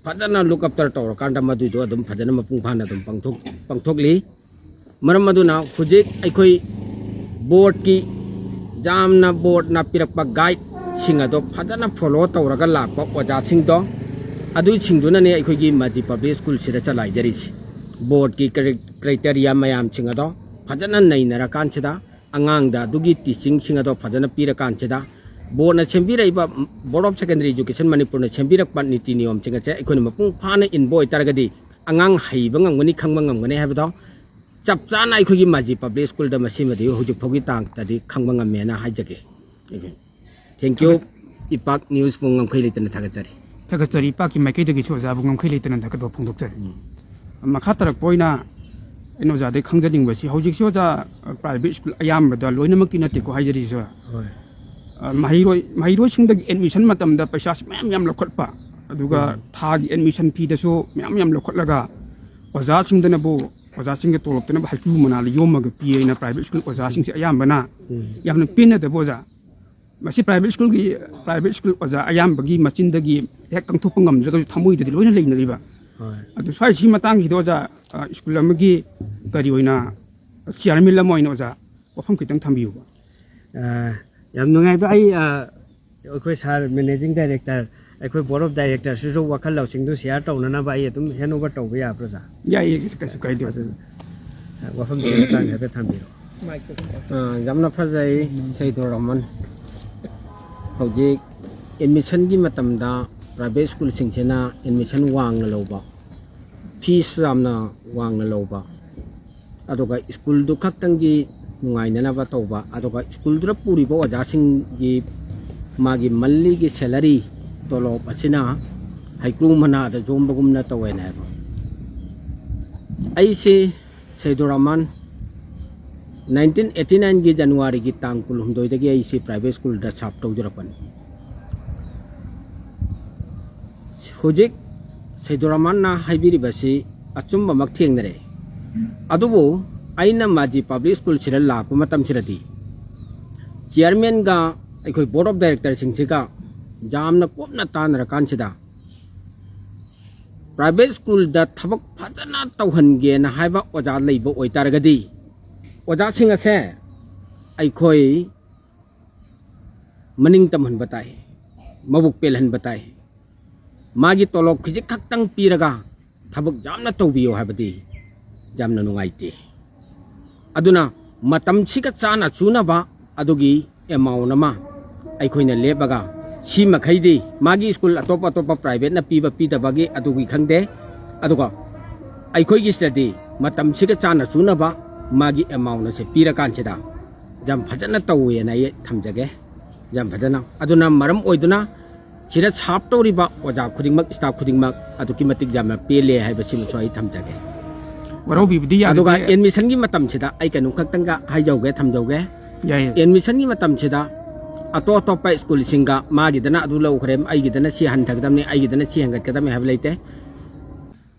ꯐꯖꯅ look after ꯇꯧꯔꯀꯥꯟꯗ ꯃꯗꯨꯏꯗꯣ ꯑꯗꯨꯝ ꯐꯖꯅ ꯃꯄꯨꯡ ꯐꯥꯅ ꯑꯗꯨꯝ ꯄꯥꯡꯊꯣꯛ-, ꯄꯥꯡꯊꯣꯛꯂꯤ꯫ ꯃꯔꯝ ꯑꯗꯨꯅ ꯍꯧꯖꯤꯛ ꯑꯩꯈꯣꯏ boardꯀꯤ ꯌꯥꯝꯅ boardꯅ ꯄꯤꯔꯛꯄ guideꯁꯤꯡ ꯑꯗꯣ ꯐꯖꯅ follow ꯇꯧꯔꯒ ꯂꯥꯛꯄ ꯑꯣꯖꯥꯁꯤꯡꯗꯣ, ꯑꯗꯨꯁꯤꯡꯗꯨꯅꯅꯦ ꯑꯩꯈꯣꯏꯒꯤ ꯃꯥꯖꯤ Public Schoolꯁꯤꯗ ꯆꯂꯥꯏꯖꯔꯤꯁꯤ꯫ Boardꯀꯤ cri-, criteria ꯃꯌꯥꯝꯁꯤꯡ ꯑꯗꯣ ꯐꯖꯅ ꯅꯩꯅꯔꯀꯥꯟꯁꯤꯗ, ꯑꯉꯥꯡꯗ ꯑꯗꯨꯒꯤ teachingꯁꯤꯡ ꯑꯗꯣ ꯐꯖꯅ ꯄꯤꯔꯀꯥꯟꯁꯤꯗ, boardꯅ ꯁꯦꯝꯕꯤꯔꯛꯏꯕ, Board of Secondary Education ꯃꯅꯤꯄꯨꯔꯅ ꯁꯦꯝꯕꯤꯔꯛꯄ ꯅꯤꯇꯤ ꯅꯤꯌꯣꯝꯁꯤꯡ ꯑꯁꯦ ꯑꯩꯈꯣꯏꯅ ꯃꯄꯨꯡ ꯐꯥꯅ ꯏꯟꯕ ꯑꯣꯏꯇꯥꯔꯒꯗꯤ, ꯑꯉꯥꯡ ꯍꯩꯕ ꯉꯝꯒꯅꯤ, ꯈꯪꯕ ꯉꯝꯒꯅꯤ ꯍꯥꯏꯕꯗꯣ ꯆꯞ ꯆꯥꯅ ꯑꯩꯈꯣꯏꯒꯤ ꯃꯥꯖꯤ Public Schoolꯗ ꯃꯁꯤꯃꯗꯤ ꯍꯧꯖꯤꯛ ꯐꯥꯎꯒꯤ ꯇꯥꯡꯀꯛꯇꯗꯤ ꯈꯪꯕ ꯉꯝꯃꯦꯅ ꯍꯥꯏꯖꯒꯦ꯫ Thank you꯫ ꯏꯄꯥꯛ Newsꯕꯨ ꯉꯝꯈꯩ ꯂꯩꯇꯅ ꯊꯥꯒꯠꯆꯔꯤ꯫ ꯊꯥꯒꯠꯆꯔꯤ꯫ ꯏꯄꯥꯛꯀꯤ ꯃꯥꯏꯀꯩꯗꯒꯤꯁꯨ ꯑꯣꯖꯥꯕꯨ ꯉꯝꯈꯩ ꯂꯩꯇꯅ ꯊꯥꯒꯠꯄ ꯐꯣꯡꯗꯣꯛꯆꯔꯤ꯫ ꯎꯝ꯫ ꯃꯈꯥ ꯇꯥꯔꯛꯄ ꯑꯣꯏꯅ ꯑꯩꯅ ꯑꯣꯖꯥꯗꯒꯤ ꯈꯪꯖꯅꯤꯡꯕꯁꯤ, ꯍꯧꯖꯤꯛꯁꯤ ꯑꯣꯖꯥ, private school ꯑꯌꯥꯝꯕꯗ, ꯂꯣꯏꯅꯃꯛꯇꯤ ꯅꯠꯇꯦꯀꯣ ꯍꯥꯏꯖꯔꯤꯁꯦ, ꯍꯣꯏ꯫ ꯑ, ꯃꯍꯩꯔꯣꯏ, ꯃꯍꯩꯔꯣꯏꯁꯤꯡꯗꯒꯤ admission ꯃꯇꯝꯗ ꯄꯩꯁꯥꯁꯤ ꯃꯌꯥꯝ ꯌꯥꯝ ꯂꯧꯈꯠꯄ, ꯑꯗꯨꯒ ꯎꯝ꯫ ꯊꯥꯒꯤ admission feeꯗꯁꯨ ꯃꯌꯥꯝ ꯌꯥꯝ ꯂꯧꯈꯠꯂꯒ, ꯑꯣꯖꯥꯁꯤꯡꯗꯅꯕꯨ, ꯑꯣꯖꯥꯁꯤꯡꯒꯤ ꯇꯣꯂꯣꯞꯇꯅꯕꯨ ꯍꯩꯀ꯭ꯔꯨ ꯃꯅꯥꯗ ꯌꯣꯝꯃꯒ ꯄꯤ ꯍꯥꯏꯅ private school ꯑꯣꯖꯥꯁꯤꯡꯁꯦ ꯑꯌꯥꯝꯕꯅ ꯎꯝ꯫ ꯌꯥꯝꯅ ꯄꯦꯟꯅꯗꯕ ꯑꯣꯖꯥ꯫ ꯃꯁꯤ private schoolꯒꯤ, private school ꯑꯣꯖꯥ ꯑꯌꯥꯝꯕꯒꯤ ꯃꯆꯤꯟꯗꯒꯤ ꯍꯦꯛ ꯀꯪꯊꯣꯛꯄ ꯉꯝꯗ꯭ꯔꯒꯁꯨ ꯊꯃꯣꯏꯗꯗꯤ ꯂꯣꯏꯅ ꯂꯩꯅꯔꯤꯕ꯫ ꯍꯣꯏ꯫ ꯑꯗꯨ ꯁ꯭ꯋꯥꯏꯁꯤꯒꯤ ꯃꯇꯥꯡꯁꯤꯗ ꯑꯣꯖꯥ, ꯑ, school ꯑꯃꯒꯤ ꯀꯔꯤ ꯑꯣꯏꯅ, chairman ꯑꯃ ꯑꯣꯏꯅ ꯑꯣꯖꯥ ꯋꯥꯐꯝ ꯈꯤꯇꯪ ꯊꯝꯕꯤꯌꯨꯕ꯫ ꯑ, ꯌꯥꯝ ꯅꯨꯡꯉꯥꯏ꯫ ꯑꯗꯣ ꯑꯩ, ꯑ, ꯑꯩꯈꯣꯏ sir managing director, ꯑꯩꯈꯣꯏ board of directorꯁꯤꯁꯨ ꯋꯥꯈꯜ ꯂꯧꯁꯤꯡꯗꯨ share ꯇꯧꯅꯅꯕ ꯑꯩ ꯑꯗꯨꯝ hand over ꯇꯧꯕ ꯌꯥꯕ꯭ꯔꯣ, ꯑꯣꯖꯥ? ꯌꯥꯏꯌꯦ, ꯀꯩꯁꯨ ꯀꯥꯏꯗꯦ꯫ ꯑꯗꯨ, sir, ꯋꯥꯐꯝꯁꯤ ꯃꯇꯥꯡꯗ ꯍꯥꯏꯐꯦꯠ ꯊꯝꯕꯤꯔꯣ꯫ ꯑ, ꯌꯥꯝꯅ ꯐꯖꯩ, ꯁꯩꯗꯣ ꯔꯍꯃꯟ꯫ ꯍꯧꯖꯤꯛ admissionꯒꯤ ꯃꯇꯝꯗ private schoolꯁꯤꯡꯁꯤꯅ admission ꯋꯥꯡꯅ ꯂꯧꯕ, fees ꯌꯥꯝꯅ ꯋꯥꯡꯅ ꯂꯧꯕ, ꯑꯗꯨꯒ ꯁ꯭ꯀꯨꯜꯗꯨ ꯈꯛꯇꯪꯒꯤ ꯅꯨꯡꯉꯥꯏꯅꯅꯕ ꯇꯧꯕ, ꯑꯗꯨꯒ ꯁ꯭ꯀꯨꯜꯗꯨꯗ ꯄꯨꯔꯤꯕ ꯑꯣꯖꯥꯁꯤꯡꯒꯤ ꯃꯥꯒꯤ ꯃꯟꯂꯤꯒꯤ ꯁꯦꯂꯔꯤ, ꯇꯣꯂꯣꯞ ꯑꯁꯤꯅ ꯍꯩꯀ꯭ꯔꯨ ꯃꯅꯥꯗ ꯌꯣꯝꯕꯒꯨꯝꯅ ꯇꯧꯋꯦꯅ ꯍꯥꯏꯕ꯫ ꯑꯩꯁꯤ ꯁꯩꯗꯨꯔ ꯔꯍꯃꯥꯟ, ꯅꯥꯏꯟꯇꯤꯟ ꯑꯩꯠꯇꯤ ꯅꯥꯏꯟꯒꯤ ꯖꯅꯋꯥꯔꯤꯒꯤ ꯇꯥꯡ ꯀꯨꯟꯍꯨꯝꯗꯣꯏꯗꯒꯤ ꯑꯩꯁꯤ ꯄ꯭ꯔꯥꯏꯚꯦꯠ ꯁ꯭ꯀꯨꯜꯗ ꯁꯥꯔꯚ ꯇꯧꯖꯔꯛꯄꯅꯤ꯫ ꯍꯧꯖꯤꯛ ꯁꯩꯗꯨꯔ ꯔꯍꯃꯥꯟꯅ ꯍꯥꯏꯕꯤꯔꯤꯕꯁꯤ ꯑꯆꯨꯝꯕꯃꯛ ꯊꯦꯡꯅꯔꯦ꯫ ꯑꯗꯨꯕꯨ ꯑꯩꯅ ꯃꯥꯖꯤ ꯄꯕ꯭ꯂꯤꯛ ꯁ꯭ꯀꯨꯜꯁꯤꯗ ꯂꯥꯛꯄ ꯃꯇꯝꯁꯤꯗꯗꯤ ꯆꯤꯌꯔꯃꯦꯟꯒ ꯑꯩꯈꯣꯏ ꯕꯣꯔꯗ ꯑꯣꯐ ꯗꯥꯏꯔꯦꯛꯇꯔꯁꯤꯡꯁꯤꯒ ꯌꯥꯝꯅ ꯀꯨꯞꯅ ꯇꯥꯟꯅꯔꯀꯥꯟꯁꯤꯗ ꯄ꯭ꯔꯥꯏꯚꯦꯠ ꯁ꯭ꯀꯨꯜꯗ ꯊꯕꯛ ꯐꯖꯅ ꯇꯧꯍꯟꯒꯦꯅ ꯍꯥꯏꯕ ꯑꯣꯖꯥ ꯂꯩꯕ ꯑꯣꯏꯇꯥꯔꯒꯗꯤ ꯑꯣꯖꯥꯁꯤꯡ ꯑꯁꯦ ꯑꯩꯈꯣꯏ ꯃꯅꯤꯡ ꯇꯝꯍꯟꯕ ꯇꯥꯏ, ꯃꯕꯨꯛ ꯄꯦꯜꯍꯟꯕ ꯇꯥꯏ꯫ ꯃꯥꯒꯤ ꯇꯣꯂꯣꯞ ꯈꯤꯖꯤꯛ ꯈꯛꯇꯪ ꯄꯤꯔꯒ ꯊꯕꯛ ꯌꯥꯝꯅ ꯇꯧꯕꯤꯌꯨ ꯍꯥꯏꯕꯗꯤ ꯌꯥꯝꯅ ꯅꯨꯡꯉꯥꯏꯇꯦ꯫ ꯑꯗꯨꯅ ꯃꯇꯝꯁꯤꯒ ꯆꯥꯅ ꯆꯨꯅꯕ ꯑꯗꯨꯒꯤ ꯑꯦꯃꯥꯎꯟ ꯑꯃ ꯑꯩꯈꯣꯏꯅ ꯂꯦꯞꯄꯒ, ꯁꯤ ꯃꯈꯩꯗꯤ ꯃꯥꯒꯤ ꯁ꯭ꯀꯨꯜ ꯑꯇꯣꯞ ꯑꯇꯣꯞꯄ ꯄ꯭ꯔꯥꯏꯚꯦꯠꯅ ꯄꯤꯕ ꯄꯤꯗꯕꯒꯤ ꯑꯗꯨꯒꯤ ꯈꯪꯗꯦ, ꯑꯗꯨꯒ ꯑꯩꯈꯣꯏꯒꯤꯁꯤꯗꯗꯤ ꯃꯇꯝꯁꯤꯒ ꯆꯥꯅ ꯆꯨꯅꯕ ꯃꯥꯒꯤ ꯑꯦꯃꯥꯎꯟ ꯑꯁꯦ ꯄꯤꯔꯀꯥꯟꯁꯤꯗ ꯌꯥꯝ ꯐꯖꯅ ꯇꯧꯋꯦꯅ ꯑꯩ ꯊꯝꯖꯒꯦ, ꯌꯥꯝ ꯐꯖꯅ꯫ ꯑꯗꯨꯅ ꯃꯔꯝ ꯑꯣꯏꯗꯨꯅ ꯁꯤꯗ ꯁꯥꯔꯚ ꯇꯧꯔꯤꯕ ꯑꯣꯖꯥ ꯈꯨꯗꯤꯡꯃꯛ, ꯁ꯭ꯇꯥꯐ ꯈꯨꯗꯤꯡꯃꯛ ꯑꯗꯨꯛꯀꯤ ꯃꯇꯤꯛ ꯌꯥꯝꯅ ꯄꯦꯜꯂꯦ ꯍꯥꯏꯕꯁꯤꯃꯁꯨ ꯑꯩ ꯊꯝꯖꯒꯦ꯫ ꯋꯥꯔꯧꯕꯤꯕꯗꯤ ꯑꯗꯨꯒ ꯌꯥꯗꯦ꯫ ꯑꯦꯗꯃꯤꯁꯟꯒꯤ ꯃꯇꯝꯁꯤꯗ ꯑꯩ ꯀꯩꯅꯣꯝ ꯈꯛꯇꯪꯒ ꯍꯥꯏꯖꯍꯧꯒꯦ, ꯊꯝꯖꯍꯧꯒꯦ꯫ ꯌꯥꯏꯌꯦ꯫ ꯑꯦꯗꯃꯤꯁꯟꯒꯤ ꯃꯇꯝꯁꯤꯗ ꯑꯇꯣꯞ ꯑꯇꯣꯞꯄ ꯁ꯭ꯀꯨꯜꯁꯤꯡꯒ ꯃꯥꯒꯤꯗꯅ ꯑꯗꯨ ꯂꯧꯈ꯭ꯔꯦ, ꯑꯩꯒꯤꯗꯅ ꯁꯤ ꯍꯟꯊꯒꯗꯕꯅꯤ, ꯑꯩꯒꯤꯗꯅ ꯁꯤ ꯍꯦꯟꯒꯠꯀꯗꯕꯅꯤ ꯍꯥꯏꯕ ꯂꯩꯇꯦ꯫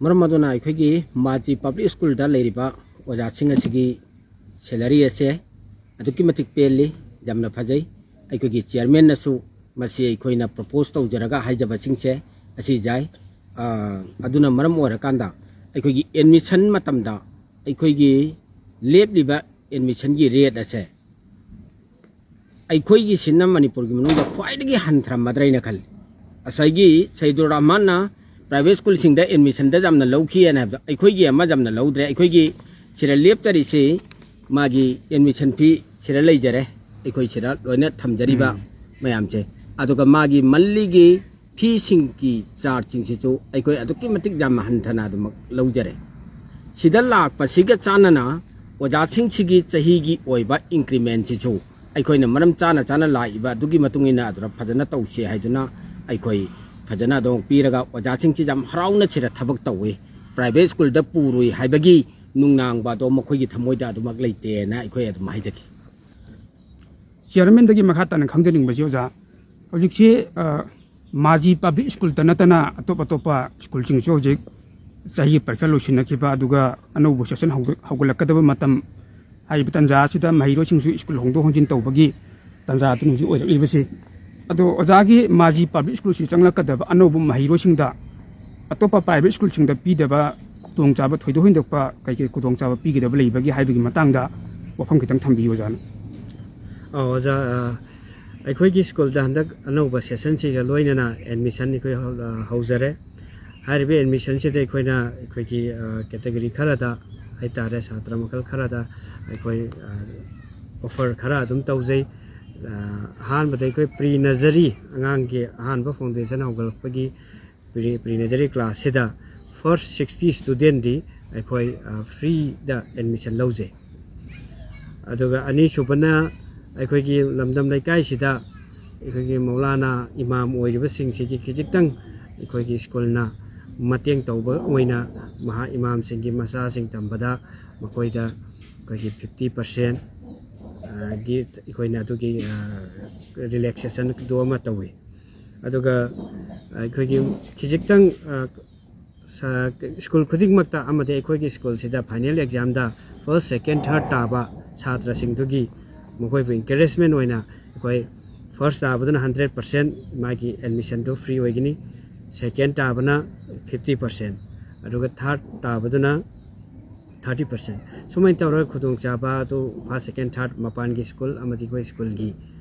ꯃꯔꯝ ꯑꯗꯨꯅ ꯑꯩꯈꯣꯏꯒꯤ ꯃꯥꯖꯤ ꯄꯕ꯭ꯂꯤꯛ ꯁ꯭ꯀꯨꯜꯗ ꯂꯩꯔꯤꯕ ꯑꯣꯖꯥꯁꯤꯡ ꯑꯁꯤꯒꯤ ꯁꯦꯂꯔꯤ ꯑꯁꯦ ꯑꯗꯨꯛꯀꯤ ꯃꯇꯤꯛ ꯄꯦꯜꯂꯤ, ꯌꯥꯝꯅ ꯐꯖꯩ꯫ ꯑꯩꯈꯣꯏꯒꯤ ꯆꯤꯌꯔꯃꯦꯟꯅꯁꯨ ꯃꯁꯤ ꯑꯩꯈꯣꯏꯅ ꯄ꯭ꯔꯣꯄꯣꯁ ꯇꯧꯖꯔꯒ ꯍꯥꯏꯖꯕꯁꯤꯡꯁꯦ ꯑꯁꯤ ꯌꯥꯏ꯫ ꯑ, ꯑꯗꯨꯅ ꯃꯔꯝ ꯑꯣꯏꯔꯀꯥꯟꯗ ꯑꯩꯈꯣꯏꯒꯤ ꯑꯦꯗꯃꯤꯁꯟ ꯃꯇꯝꯗ ꯑꯩꯈꯣꯏꯒꯤ ꯂꯦꯞꯂꯤꯕ ꯑꯦꯗꯃꯤꯁꯟꯒꯤ ꯔꯦꯠ ꯑꯁꯦ ꯑꯩꯈꯣꯏꯒꯤꯁꯤꯅ ꯃꯅꯤꯄꯨꯔꯒꯤ ꯃꯅꯨꯡꯗ ꯈ꯭ꯋꯥꯏꯗꯒꯤ ꯍꯟꯊꯔꯝꯃꯗ꯭ꯔꯥ ꯍꯥꯏꯅ ꯈꯜꯂꯤ꯫ ꯉꯁꯥꯏꯒꯤ ꯁꯩꯗꯨꯔ ꯔꯍꯃꯥꯟꯅ ꯄ꯭ꯔꯥꯏꯚꯦꯠ ꯁ꯭ꯀꯨꯜꯁꯤꯡꯗ ꯑꯦꯗꯃꯤꯁꯟꯗ ꯌꯥꯝꯅ ꯂꯧꯈꯤ ꯍꯥꯏꯅ ꯍꯥꯏꯕꯗꯣ, ꯑꯩꯈꯣꯏꯒꯤ ꯑꯃ ꯌꯥꯝꯅ ꯂꯧꯗ꯭ꯔꯦ꯫ ꯑꯩꯈꯣꯏꯒꯤ ꯁꯤꯗ ꯂꯦꯞꯇꯔꯤꯁꯤ ꯃꯥꯒꯤ ꯑꯦꯗꯃꯤꯁꯟ ꯐꯤ ꯁꯤꯗ ꯂꯩꯖꯔꯦ, ꯑꯩꯈꯣꯏ ꯁꯤꯗ ꯂꯣꯏꯅ ꯊꯝꯖꯔꯤꯕ ꯃꯌꯥꯝꯁꯦ꯫ ꯑꯗꯨꯒ ꯃꯥꯒꯤ ꯃꯟꯂꯤꯒꯤ ꯐꯤꯁꯤꯡꯒꯤ ꯆꯥꯔꯖꯁꯤꯡꯁꯤꯁꯨ ꯑꯩꯈꯣꯏ ꯑꯗꯨꯛꯀꯤ ꯃꯇꯤꯛ ꯌꯥꯝꯅ ꯍꯟꯊꯅ ꯑꯗꯨꯃꯛ ꯂꯧꯖꯔꯦ꯫ ꯁꯤꯗ ꯂꯥꯛꯄꯁꯤꯒ ꯆꯥꯟꯅꯅ ꯑꯣꯖꯥꯁꯤꯡꯁꯤꯒꯤ ꯆꯍꯤꯒꯤ ꯑꯣꯏꯕ ꯏꯟꯀ꯭ꯔꯤꯃꯦꯟꯁꯤꯁꯨ ꯑꯩꯈꯣꯏꯅ ꯃꯔꯝ ꯆꯥꯅ ꯆꯥꯅ ꯂꯥꯛꯏꯕ ꯑꯗꯨꯒꯤ ꯃꯇꯨꯡ ꯏꯟꯅ ꯑꯗꯨꯗ ꯐꯖꯅ ꯇꯧꯁꯦ ꯍꯥꯏꯗꯨꯅ ꯑꯩꯈꯣꯏ ꯐꯖꯅ ꯑꯗꯨꯝ ꯄꯤꯔꯒ ꯑꯣꯖꯥꯁꯤꯡꯁꯤ ꯌꯥꯝ ꯍꯔꯥꯎꯅ ꯁꯤꯗ ꯊꯕꯛ ꯇꯧꯏ꯫ ꯄ꯭ꯔꯥꯏꯚꯦꯠ ꯁ꯭ꯀꯨꯜꯗ ꯄꯨꯔꯨꯏ ꯍꯥꯏꯕꯒꯤ ꯅꯨꯡꯅꯥꯡꯕ ꯑꯗꯣ ꯃꯈꯣꯏꯒꯤ ꯊꯃꯣꯏꯗ ꯑꯗꯨꯃꯛ ꯂꯩꯇꯦꯅ ꯑꯩꯈꯣꯏ ꯑꯗꯨꯝ ꯍꯥꯏꯖꯒꯦ꯫ ꯆꯤꯌꯔꯃꯦꯟꯗꯒꯤ ꯃꯈꯥ ꯇꯥꯅ ꯈꯪꯖꯅꯤꯡꯕꯁꯤ ꯑꯣꯖꯥ, ꯍꯧꯖꯤꯛꯁꯤ, ꯑ, ꯃꯥꯖꯤ ꯄꯕ꯭ꯂꯤꯛ ꯁ꯭ꯀꯨꯜꯗ ꯅꯠꯇꯅ ꯑꯇꯣꯞ ꯑꯇꯣꯞꯄ ꯁ꯭ꯀꯨꯜꯁꯤꯡꯁꯨ ꯍꯧꯖꯤꯛ ꯆꯍꯤ ꯄꯔꯤꯈꯥ ꯂꯣꯏꯁꯤꯟꯅꯈꯤꯕ ꯑꯗꯨꯒ ꯑꯅꯧꯕ ꯁꯦꯁꯟ ꯍꯧꯒ-, ꯍꯧꯒꯠꯂꯛꯀꯗꯕ ꯃꯇꯝ ꯍꯥꯏꯔꯤꯕ ꯇꯥꯟꯖꯥ ꯑꯁꯤꯗ ꯃꯍꯩꯔꯣꯏꯁꯤꯡꯁꯨ ꯁ꯭ꯀꯨꯜ ꯍꯣꯡꯗꯣꯛ ꯍꯣꯡꯖꯤꯟ ꯇꯧꯕꯒꯤ ꯇꯥꯟꯖꯥ ꯑꯗꯨꯅ ꯍꯧꯖꯤꯛ ꯑꯣꯏꯔꯛꯂꯤꯕꯁꯤ꯫ ꯑꯗꯣ ꯑꯣꯖꯥꯒꯤ ꯃꯥꯖꯤ ꯄꯕ꯭ꯂꯤꯛ ꯁ꯭ꯀꯨꯜꯁꯤ ꯆꯪꯂꯛꯀꯗꯕ ꯑꯅꯧꯕ ꯃꯍꯩꯔꯣꯏꯁꯤꯡꯗ ꯑꯇꯣꯞꯄ ꯄ꯭ꯔꯥꯏꯚꯦꯠ ꯁ꯭ꯀꯨꯜꯁꯤꯡꯗ ꯄꯤꯗꯕ ꯈꯨꯗꯣꯡꯆꯥꯕ ꯊꯣꯏꯗꯣꯛ ꯍꯦꯟꯗꯣꯛꯄ ꯀꯩꯀꯩ ꯈꯨꯗꯣꯡꯆꯥꯕ ꯄꯤꯒꯗꯕ ꯂꯩꯕꯒꯦ ꯍꯥꯏꯕꯒꯤ ꯃꯇꯥꯡꯗ ꯋꯥꯐꯝ ꯈꯤꯇꯪ ꯊꯝꯕꯤꯌꯨ ꯑꯣꯖꯥꯅ꯫ ꯑꯧ, ꯑꯣꯖꯥ, ꯑ, ꯑꯩꯈꯣꯏꯒꯤ ꯁ꯭ꯀꯨꯜꯗ ꯍꯟꯗꯛ ꯑꯅꯧꯕ ꯁꯦꯁꯟꯁꯤꯒ ꯂꯣꯏꯅꯅ ꯑꯦꯗꯃꯤꯁꯟ ꯑꯩꯈꯣꯏ ꯍꯧ-, ꯑ, ꯍꯧꯖꯔꯦ꯫ ꯍꯥꯏꯔꯤꯕ ꯑꯦꯗꯃꯤꯁꯟꯁꯤꯗ ꯑꯩꯈꯣꯏꯅ ꯑꯩꯈꯣꯏꯒꯤ, ꯑ, ꯀꯦꯇꯒꯣꯔꯤ ꯈꯔꯗ ꯍꯥꯏꯇꯥꯔꯦ, ꯁꯥꯇ꯭ꯔ ꯃꯈꯜ ꯈꯔꯗ ꯑꯩꯈꯣꯏ, ꯑ, ꯑꯣꯐꯔ ꯈꯔ ꯑꯗꯨꯝ ꯇꯧꯖꯩ꯫ ꯑ, ꯑꯍꯥꯟꯕꯗ ꯑꯩꯈꯣꯏ ꯄ꯭ꯔꯤ ꯅꯔꯖꯔꯤ, ꯑꯉꯥꯡꯒꯤ ꯑꯍꯥꯟꯕ ꯐꯥꯎꯟꯗꯦꯁꯟ ꯍꯧꯒꯠꯂꯛꯄꯒꯤ ꯄ꯭ꯔꯤ, ꯄ꯭ꯔꯤ ꯅꯔꯖꯔꯤ ꯀ꯭ꯂꯥꯁꯁꯤꯗ ꯐꯥꯔꯁ ꯁꯤꯛꯁꯇꯤ ꯁ꯭ꯇꯨꯗꯦꯟꯗꯤ ꯑꯩꯈꯣꯏ, ꯑ, ꯐ꯭ꯔꯤꯗ ꯑꯦꯗꯃꯤꯁꯟ ꯂꯧꯖꯩ꯫ ꯑꯗꯨꯒ ꯑꯅꯤꯁꯨꯕꯅ ꯑꯩꯈꯣꯏꯒꯤ ꯂꯝꯗꯝ ꯂꯩꯀꯥꯏꯁꯤꯗ ꯑꯩꯈꯣꯏꯒꯤ ꯃꯧꯂꯥꯅꯥ ꯏꯃꯥꯝ ꯑꯣꯏꯔꯤꯕꯁꯤꯡꯁꯤꯒꯤ ꯈꯖꯤꯛꯇꯪ ꯑꯩꯈꯣꯏꯒꯤ ꯁ꯭ꯀꯨꯜꯅ ꯃꯇꯦꯡ ꯇꯧꯕ ꯑꯣꯏꯅ ꯃꯍꯥꯛ ꯏꯃꯥꯝꯁꯤꯡꯒꯤ ꯃꯆꯥꯁꯤꯡ ꯇꯝꯕꯗ ꯃꯈꯣꯏꯗ ꯑꯩꯈꯣꯏꯒꯤ ꯐꯤꯐꯇꯤ ꯄꯥꯔꯁꯦꯟ ꯒꯤ ꯑꯩꯈꯣꯏꯅ ꯑꯗꯨꯒꯤ, ꯑ, ꯔꯤꯂꯦꯛꯁꯦꯁꯟꯗꯨ ꯑꯃ ꯇꯧꯏ꯫ ꯑꯗꯨꯒ ꯑꯩꯈꯣꯏꯒꯤ ꯈꯖꯤꯛꯇꯪ, ꯑ, ꯁ-, ꯁ꯭ꯀꯨꯜ ꯈꯨꯗꯤꯡꯃꯛꯇ ꯑꯃꯗꯤ ꯑꯩꯈꯣꯏꯒꯤ ꯁ꯭ꯀꯨꯜꯁꯤꯗ ꯐꯥꯏꯅꯦꯜ ꯑꯦꯛꯖꯥꯝꯗ ꯐꯥꯔꯁ, ꯁꯦꯀꯦꯟ, ꯊꯥꯔꯠ ꯇꯥꯕ ꯁꯥꯇ꯭ꯔꯁꯤꯡꯗꯨꯒꯤ ꯃꯈꯣꯏꯕꯨ ꯏꯟꯀꯔꯦꯖꯃꯦꯟ ꯑꯣꯏꯅ ꯑꯩꯈꯣꯏ ꯐꯥꯔꯁ ꯇꯥꯕꯗꯨꯅ ꯍꯟꯗ꯭ꯔꯦꯠ ꯄꯥꯔꯁꯦꯟ ꯃꯥꯒꯤ ꯑꯦꯗꯃꯤꯁꯟꯗꯨ ꯐ꯭ꯔꯤ ꯑꯣꯏꯒꯅꯤ, ꯁꯦꯀꯦꯟ ꯇꯥꯕꯅ ꯐꯤꯐꯇꯤ ꯄꯥꯔꯁꯦꯟ, ꯑꯗꯨꯒ ꯊꯥꯔꯠ ꯇꯥꯕꯗꯨꯅ ꯊꯥꯔꯇꯤ ꯄꯥꯔꯁꯦꯟ꯫ ꯁꯨꯃꯥꯏꯅ ꯇꯧꯔꯒ ꯈꯨꯗꯣꯡꯆꯥꯕ ꯑꯗꯨ ꯐꯥꯔꯁ, ꯁꯦꯀꯦꯟ, ꯊꯥꯔꯠ ꯃꯄꯥꯟꯒꯤ ꯁ꯭ꯀꯨꯜ ꯑꯃꯗꯤ ꯑꯩꯈꯣꯏ ꯁ꯭ꯀꯨꯜꯒꯤ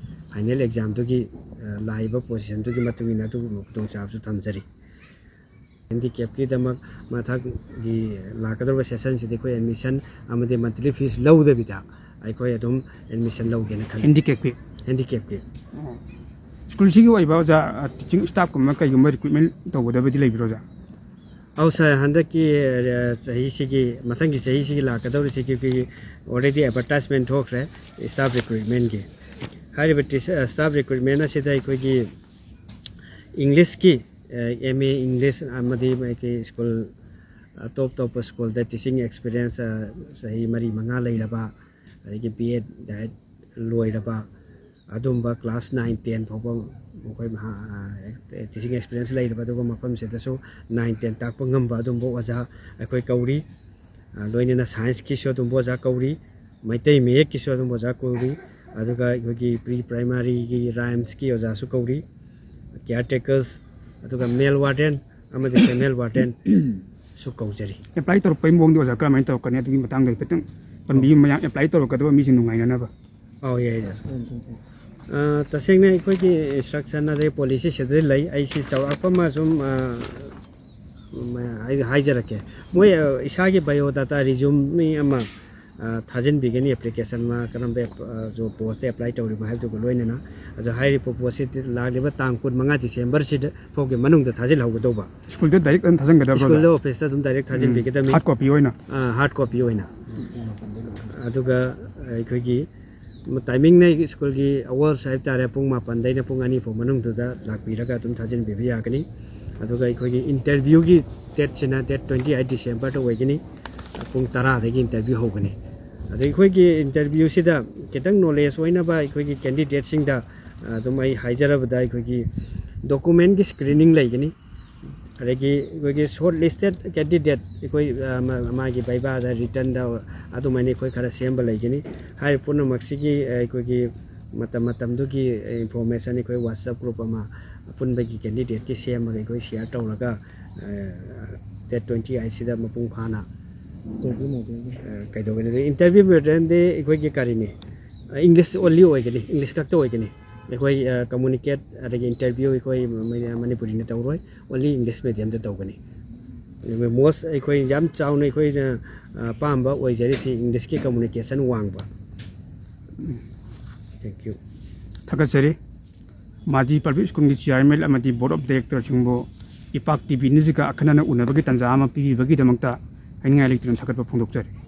ꯐꯥꯏꯅꯦꯜ ꯑꯦꯛꯖꯥꯝꯗꯨꯒꯤ, ꯑ, ꯂꯥꯛꯏꯕ ꯄꯣꯖꯤꯁꯟꯗꯨꯒꯤ ꯃꯇꯨꯡ ꯏꯟꯅ ꯑꯗꯨꯒꯨꯝꯕ ꯈꯨꯗꯣꯡꯆꯥꯕꯁꯨ ꯊꯝꯖꯔꯤ꯫ ꯍꯦꯟꯗꯤꯀꯦꯞꯀꯤꯗꯃꯛ ꯃꯊꯪꯒꯤ ꯂꯥꯛꯀꯗꯧꯔꯤꯕ ꯁꯦꯁꯟꯁꯤꯗ ꯑꯩꯈꯣꯏ ꯑꯦꯗꯃꯤꯁꯟ ꯑꯃꯗꯤ ꯃꯟꯠꯂꯤ ꯐꯤꯁ ꯂꯧꯗꯕꯤꯗ ꯑꯩꯈꯣꯏ ꯑꯗꯨꯝ ꯑꯦꯗꯃꯤꯁꯟ ꯂꯧꯒꯦꯅ ꯈꯜꯂꯤ꯫ ꯍꯦꯟꯗꯤꯀꯦꯞꯀꯤ? ꯍꯦꯟꯗꯤꯀꯦꯞꯀꯤ꯫ ꯑꯣ꯫ ꯁ꯭ꯀꯨꯜꯁꯤꯒꯤ ꯑꯣꯏꯕ ꯑꯣꯖꯥ, ꯑ, ꯇꯤꯆꯤꯡ ꯁ꯭ꯇꯥꯐꯀꯨꯝꯕ ꯀꯩꯒꯨꯝꯕ ꯔꯤꯀ꯭ꯔꯨꯠꯃꯦꯟ ꯇꯧꯒꯗꯕꯗꯤ ꯂꯩꯕꯤꯔꯣ ꯑꯣꯖꯥ? ꯑꯧ ꯁꯥꯔ, ꯍꯟꯗꯛꯀꯤ, ꯑ, ꯆꯍꯤꯁꯤꯒꯤ, ꯃꯊꯪꯒꯤ ꯆꯍꯤꯁꯤꯒꯤ ꯂꯥꯛꯀꯗꯧꯔꯤꯁꯤꯒꯤ ꯑꯩꯈꯣꯏꯒꯤ already advertisement ꯊꯣꯛꯈ꯭ꯔꯦ staff recruitmentꯀꯤ꯫ ꯍꯥꯏꯔꯤꯕ ꯇꯤ-, ꯑ, staff recruitment ꯑꯁꯤꯗ ꯑꯩꯈꯣꯏꯒꯤ Englishꯀꯤ, ꯑ, M A English ꯑꯃꯗꯤ ꯃꯥꯒꯤ ꯁ꯭ꯀꯨꯜ, ꯑꯇꯣꯞ ꯑꯇꯣꯞꯄ ꯁ꯭ꯀꯨꯜꯗ teaching experience, ꯑ, ꯆꯍꯤ ꯃꯔꯤ ꯃꯉꯥ ꯂꯩꯔꯕ, ꯑꯗꯒꯤ B Ed ꯗꯥꯏꯔꯦꯛ ꯂꯣꯏꯔꯕ, ꯑꯗꯨꯝꯕ class nine ten ꯐꯥꯎꯕ ꯃꯈꯣꯏ ꯃꯍꯥ-, ꯑ, teaching experience ꯂꯩꯔꯕ ꯑꯗꯨꯒꯨꯝꯕ ꯃꯐꯝꯁꯤꯗꯁꯨ nine ten ꯇꯥꯛꯄ ꯉꯝꯕ ꯑꯗꯨꯝꯕ ꯑꯣꯖꯥ ꯑꯩꯈꯣꯏ ꯀꯧꯔꯤ꯫ ꯑ, ꯂꯣꯏꯅꯅ scienceꯀꯤꯁꯨ ꯑꯗꯨꯝꯕ ꯑꯣꯖꯥ ꯀꯧꯔꯤ, ꯃꯩꯇꯩ ꯃꯌꯦꯛꯀꯤꯁꯨ ꯑꯗꯨꯝꯕ ꯑꯣꯖꯥ ꯀꯧꯔꯤ, ꯑꯗꯨꯒ ꯑꯩꯈꯣꯏꯒꯤ pre primaryꯒꯤ rhymesꯀꯤ ꯑꯣꯖꯥꯁꯨ ꯀꯧꯔꯤ, caretakers, ꯑꯗꯨꯒ male warden ꯑꯃꯗꯤ female wardenꯁꯨ ꯀꯧꯖꯔꯤ꯫ Apply ꯇꯧꯔꯛꯄꯒꯤ ꯃꯑꯣꯡꯗꯤ ꯑꯣꯖꯥ ꯀꯔꯝꯍꯥꯏꯅ ꯇꯧꯔꯛꯀꯅꯤ? ꯑꯗꯨꯒꯤ ꯃꯇꯥꯡꯗ ꯍꯥꯏꯐꯦꯠꯇꯪ ꯄꯟꯕꯤꯌꯨ, ꯃꯌꯥꯝ apply ꯇꯧꯔꯛꯀꯗꯕ ꯃꯤꯁꯤꯡ ꯅꯨꯡꯉꯥꯏꯅꯅꯕ꯫ ꯑꯧ, ꯌꯥꯏ, ꯌꯥꯏ꯫ ꯑ, ꯇꯁꯦꯡꯅ ꯑꯩꯈꯣꯏꯒꯤ instruction ꯑꯗꯩ policyꯁꯤꯗ ꯂꯩ꯫ ꯑꯩꯁꯤ ꯆꯥꯎꯔꯥꯛꯄ ꯑꯃ ꯁꯨꯝ, ꯑ, ꯃ-, ꯑꯩ ꯍꯥꯏꯖꯔꯛꯀꯦ꯫ ꯃꯣꯏ, ꯑ, ꯏꯁꯥꯒꯤ biodata resume ꯑꯃ, ꯑ, ꯊꯥꯖꯤꯟꯕꯤꯒꯅꯤ, application ꯑꯃ, ꯀꯔꯝꯕ ꯑꯦꯞ-, ꯑ, job postꯇ apply ꯇꯧꯔꯤꯕ ꯍꯥꯏꯕꯗꯨꯒ ꯂꯣꯏꯅꯅ꯫ ꯑꯗꯣ ꯍꯥꯏꯔꯤꯕ postꯁꯤ ꯂꯥꯛꯂꯤꯕ ꯇꯥꯡ ꯀꯨꯟꯃꯉꯥ Decemberꯁꯤꯗ ꯐꯥꯎꯒꯤ ꯃꯅꯨꯡꯗ ꯊꯥꯖꯤꯜꯍꯧꯒꯗꯧꯕ꯫ ꯁ꯭ꯀꯨꯜꯗ direct ꯑꯗꯨꯝ ꯊꯥꯖꯤꯟꯒꯗꯕ꯭ꯔꯣ, ꯁ꯭ꯀꯨꯜꯗ ꯑꯣꯖꯥ? Officeꯇ ꯑꯗꯨꯝ direct ꯊꯥꯖꯤꯟꯕꯤꯒꯗꯕꯅꯤ꯫ ꯎꯝ, hard copy ꯑꯣꯏꯅ? ꯑꯥ, hard copy ꯑꯣꯏꯅ꯫ ꯑꯗꯨꯒ ꯑꯩꯈꯣꯏꯒꯤ timingꯅ ꯁ꯭ꯀꯨꯜꯒꯤ hours ꯍꯥꯏꯕ ꯇꯥꯔꯦ, ꯄꯨꯡ ꯃꯥꯄꯟꯗꯩꯅ ꯄꯨꯡ ꯑꯅꯤ ꯐꯥꯎ ꯃꯅꯨꯡꯗꯨꯗ ꯂꯥꯛꯄꯤꯔꯒ ꯑꯗꯨꯝ ꯊꯥꯖꯤꯟꯕꯤꯕ ꯌꯥꯒꯅꯤ꯫ ꯑꯗꯨꯒ ꯑꯩꯈꯣꯏꯒꯤ interviewꯒꯤ dateꯁꯤꯅ date twenty eight Decemberꯗ ꯑꯣꯏꯒꯅꯤ, ꯄꯨꯡ ꯇꯔꯥꯗꯒꯤ interview ꯍꯧꯒꯅꯤ꯫ ꯑꯗ ꯑꯩꯈꯣꯏꯒꯤ interviewꯁꯤꯗ ꯈꯤꯇꯪ knowledge ꯑꯣꯏꯅꯕ ꯑꯩꯈꯣꯏꯒꯤ candidateꯁꯤꯡꯗ ꯑꯗꯨꯝ ꯑꯩ ꯍꯥꯏꯖꯔꯕꯗ ꯑꯩꯈꯣꯏꯒꯤ documentꯀꯤ screening ꯂꯩꯒꯅꯤ꯫ ꯑꯗꯒꯤ ꯑꯩꯈꯣꯏꯒꯤ short listed candidate ꯑꯩꯈꯣꯏ, ꯑ, ꯃ-, ꯃꯥꯒꯤ vivaꯗ, writtenꯗ ꯑꯗꯨꯃꯥꯏꯅ ꯑꯩꯈꯣꯏ ꯈꯔ ꯁꯦꯝꯕ ꯂꯩꯒꯅꯤ꯫ ꯍꯥꯏꯔꯤꯕ ꯄꯨꯝꯅꯃꯛꯁꯤꯒꯤ, ꯑ, ꯑꯩꯈꯣꯏꯒꯤ ꯃꯇꯝ ꯃꯇꯝꯗꯨꯒꯤ information ꯑꯩꯈꯣꯏ WhatsApp group ꯑꯃ ꯑꯄꯨꯟꯕꯒꯤ candidateꯀꯤ ꯁꯦꯝꯃꯒ ꯑꯩꯈꯣꯏ share ꯇꯧꯔꯒ, ꯑ, date twenty eightꯁꯤꯗ ꯃꯄꯨꯡ ꯐꯥꯅ, interview module꯫ ꯑ, ꯀꯩꯗꯧꯒꯅꯤ? ꯑꯗꯨ interview modulꯗꯤ ꯑꯩꯈꯣꯏꯒꯤ ꯀꯔꯤꯅꯤ? ꯑ, English only ꯑꯣꯏꯒꯅꯤ, English ꯈꯛꯇ ꯑꯣꯏꯒꯅꯤ꯫ ꯑꯩꯈꯣꯏ, ꯑ, communicate ꯑꯗꯒꯤ interview ꯑꯩꯈꯣꯏ ꯃ-, ꯃ-, ꯃꯅꯤꯄꯨꯔꯤꯅ ꯇꯧꯔꯣꯏ, only English mediumꯗ ꯇꯧꯒꯅꯤ꯫ ꯑꯗꯨꯒ most ꯑꯩꯈꯣꯏ ꯌꯥꯝ ꯆꯥꯎꯅ ꯑꯩꯈꯣꯏꯅ, ꯑ, ꯑꯄꯥꯝꯕ ꯑꯣꯏꯖꯔꯤꯁꯤ Englishꯀꯤ communication ꯋꯥꯡꯕ꯫ Thank you꯫ ꯊꯥꯒꯠꯆꯔꯤ꯫ ꯃꯥꯖꯤ public schoolꯒꯤ chairman ꯑꯃꯗꯤ board of directorꯁꯤꯡꯕꯨ ꯏꯄꯥꯛ ꯇꯤꯚꯤ ꯅ꯭ꯌꯨꯁꯀ ꯑꯈꯟꯅꯅ ꯎꯅꯕꯒꯤ ꯇꯥꯟꯖꯥ ꯑꯃ ꯄꯤꯕꯤꯕꯒꯤꯗꯃꯛꯇ ꯍꯥꯏꯅꯤꯡꯉꯥꯏ ꯂꯩꯇꯅ ꯊꯥꯒꯠꯄ ꯐꯣꯡꯗꯣꯛꯆꯔꯤ꯫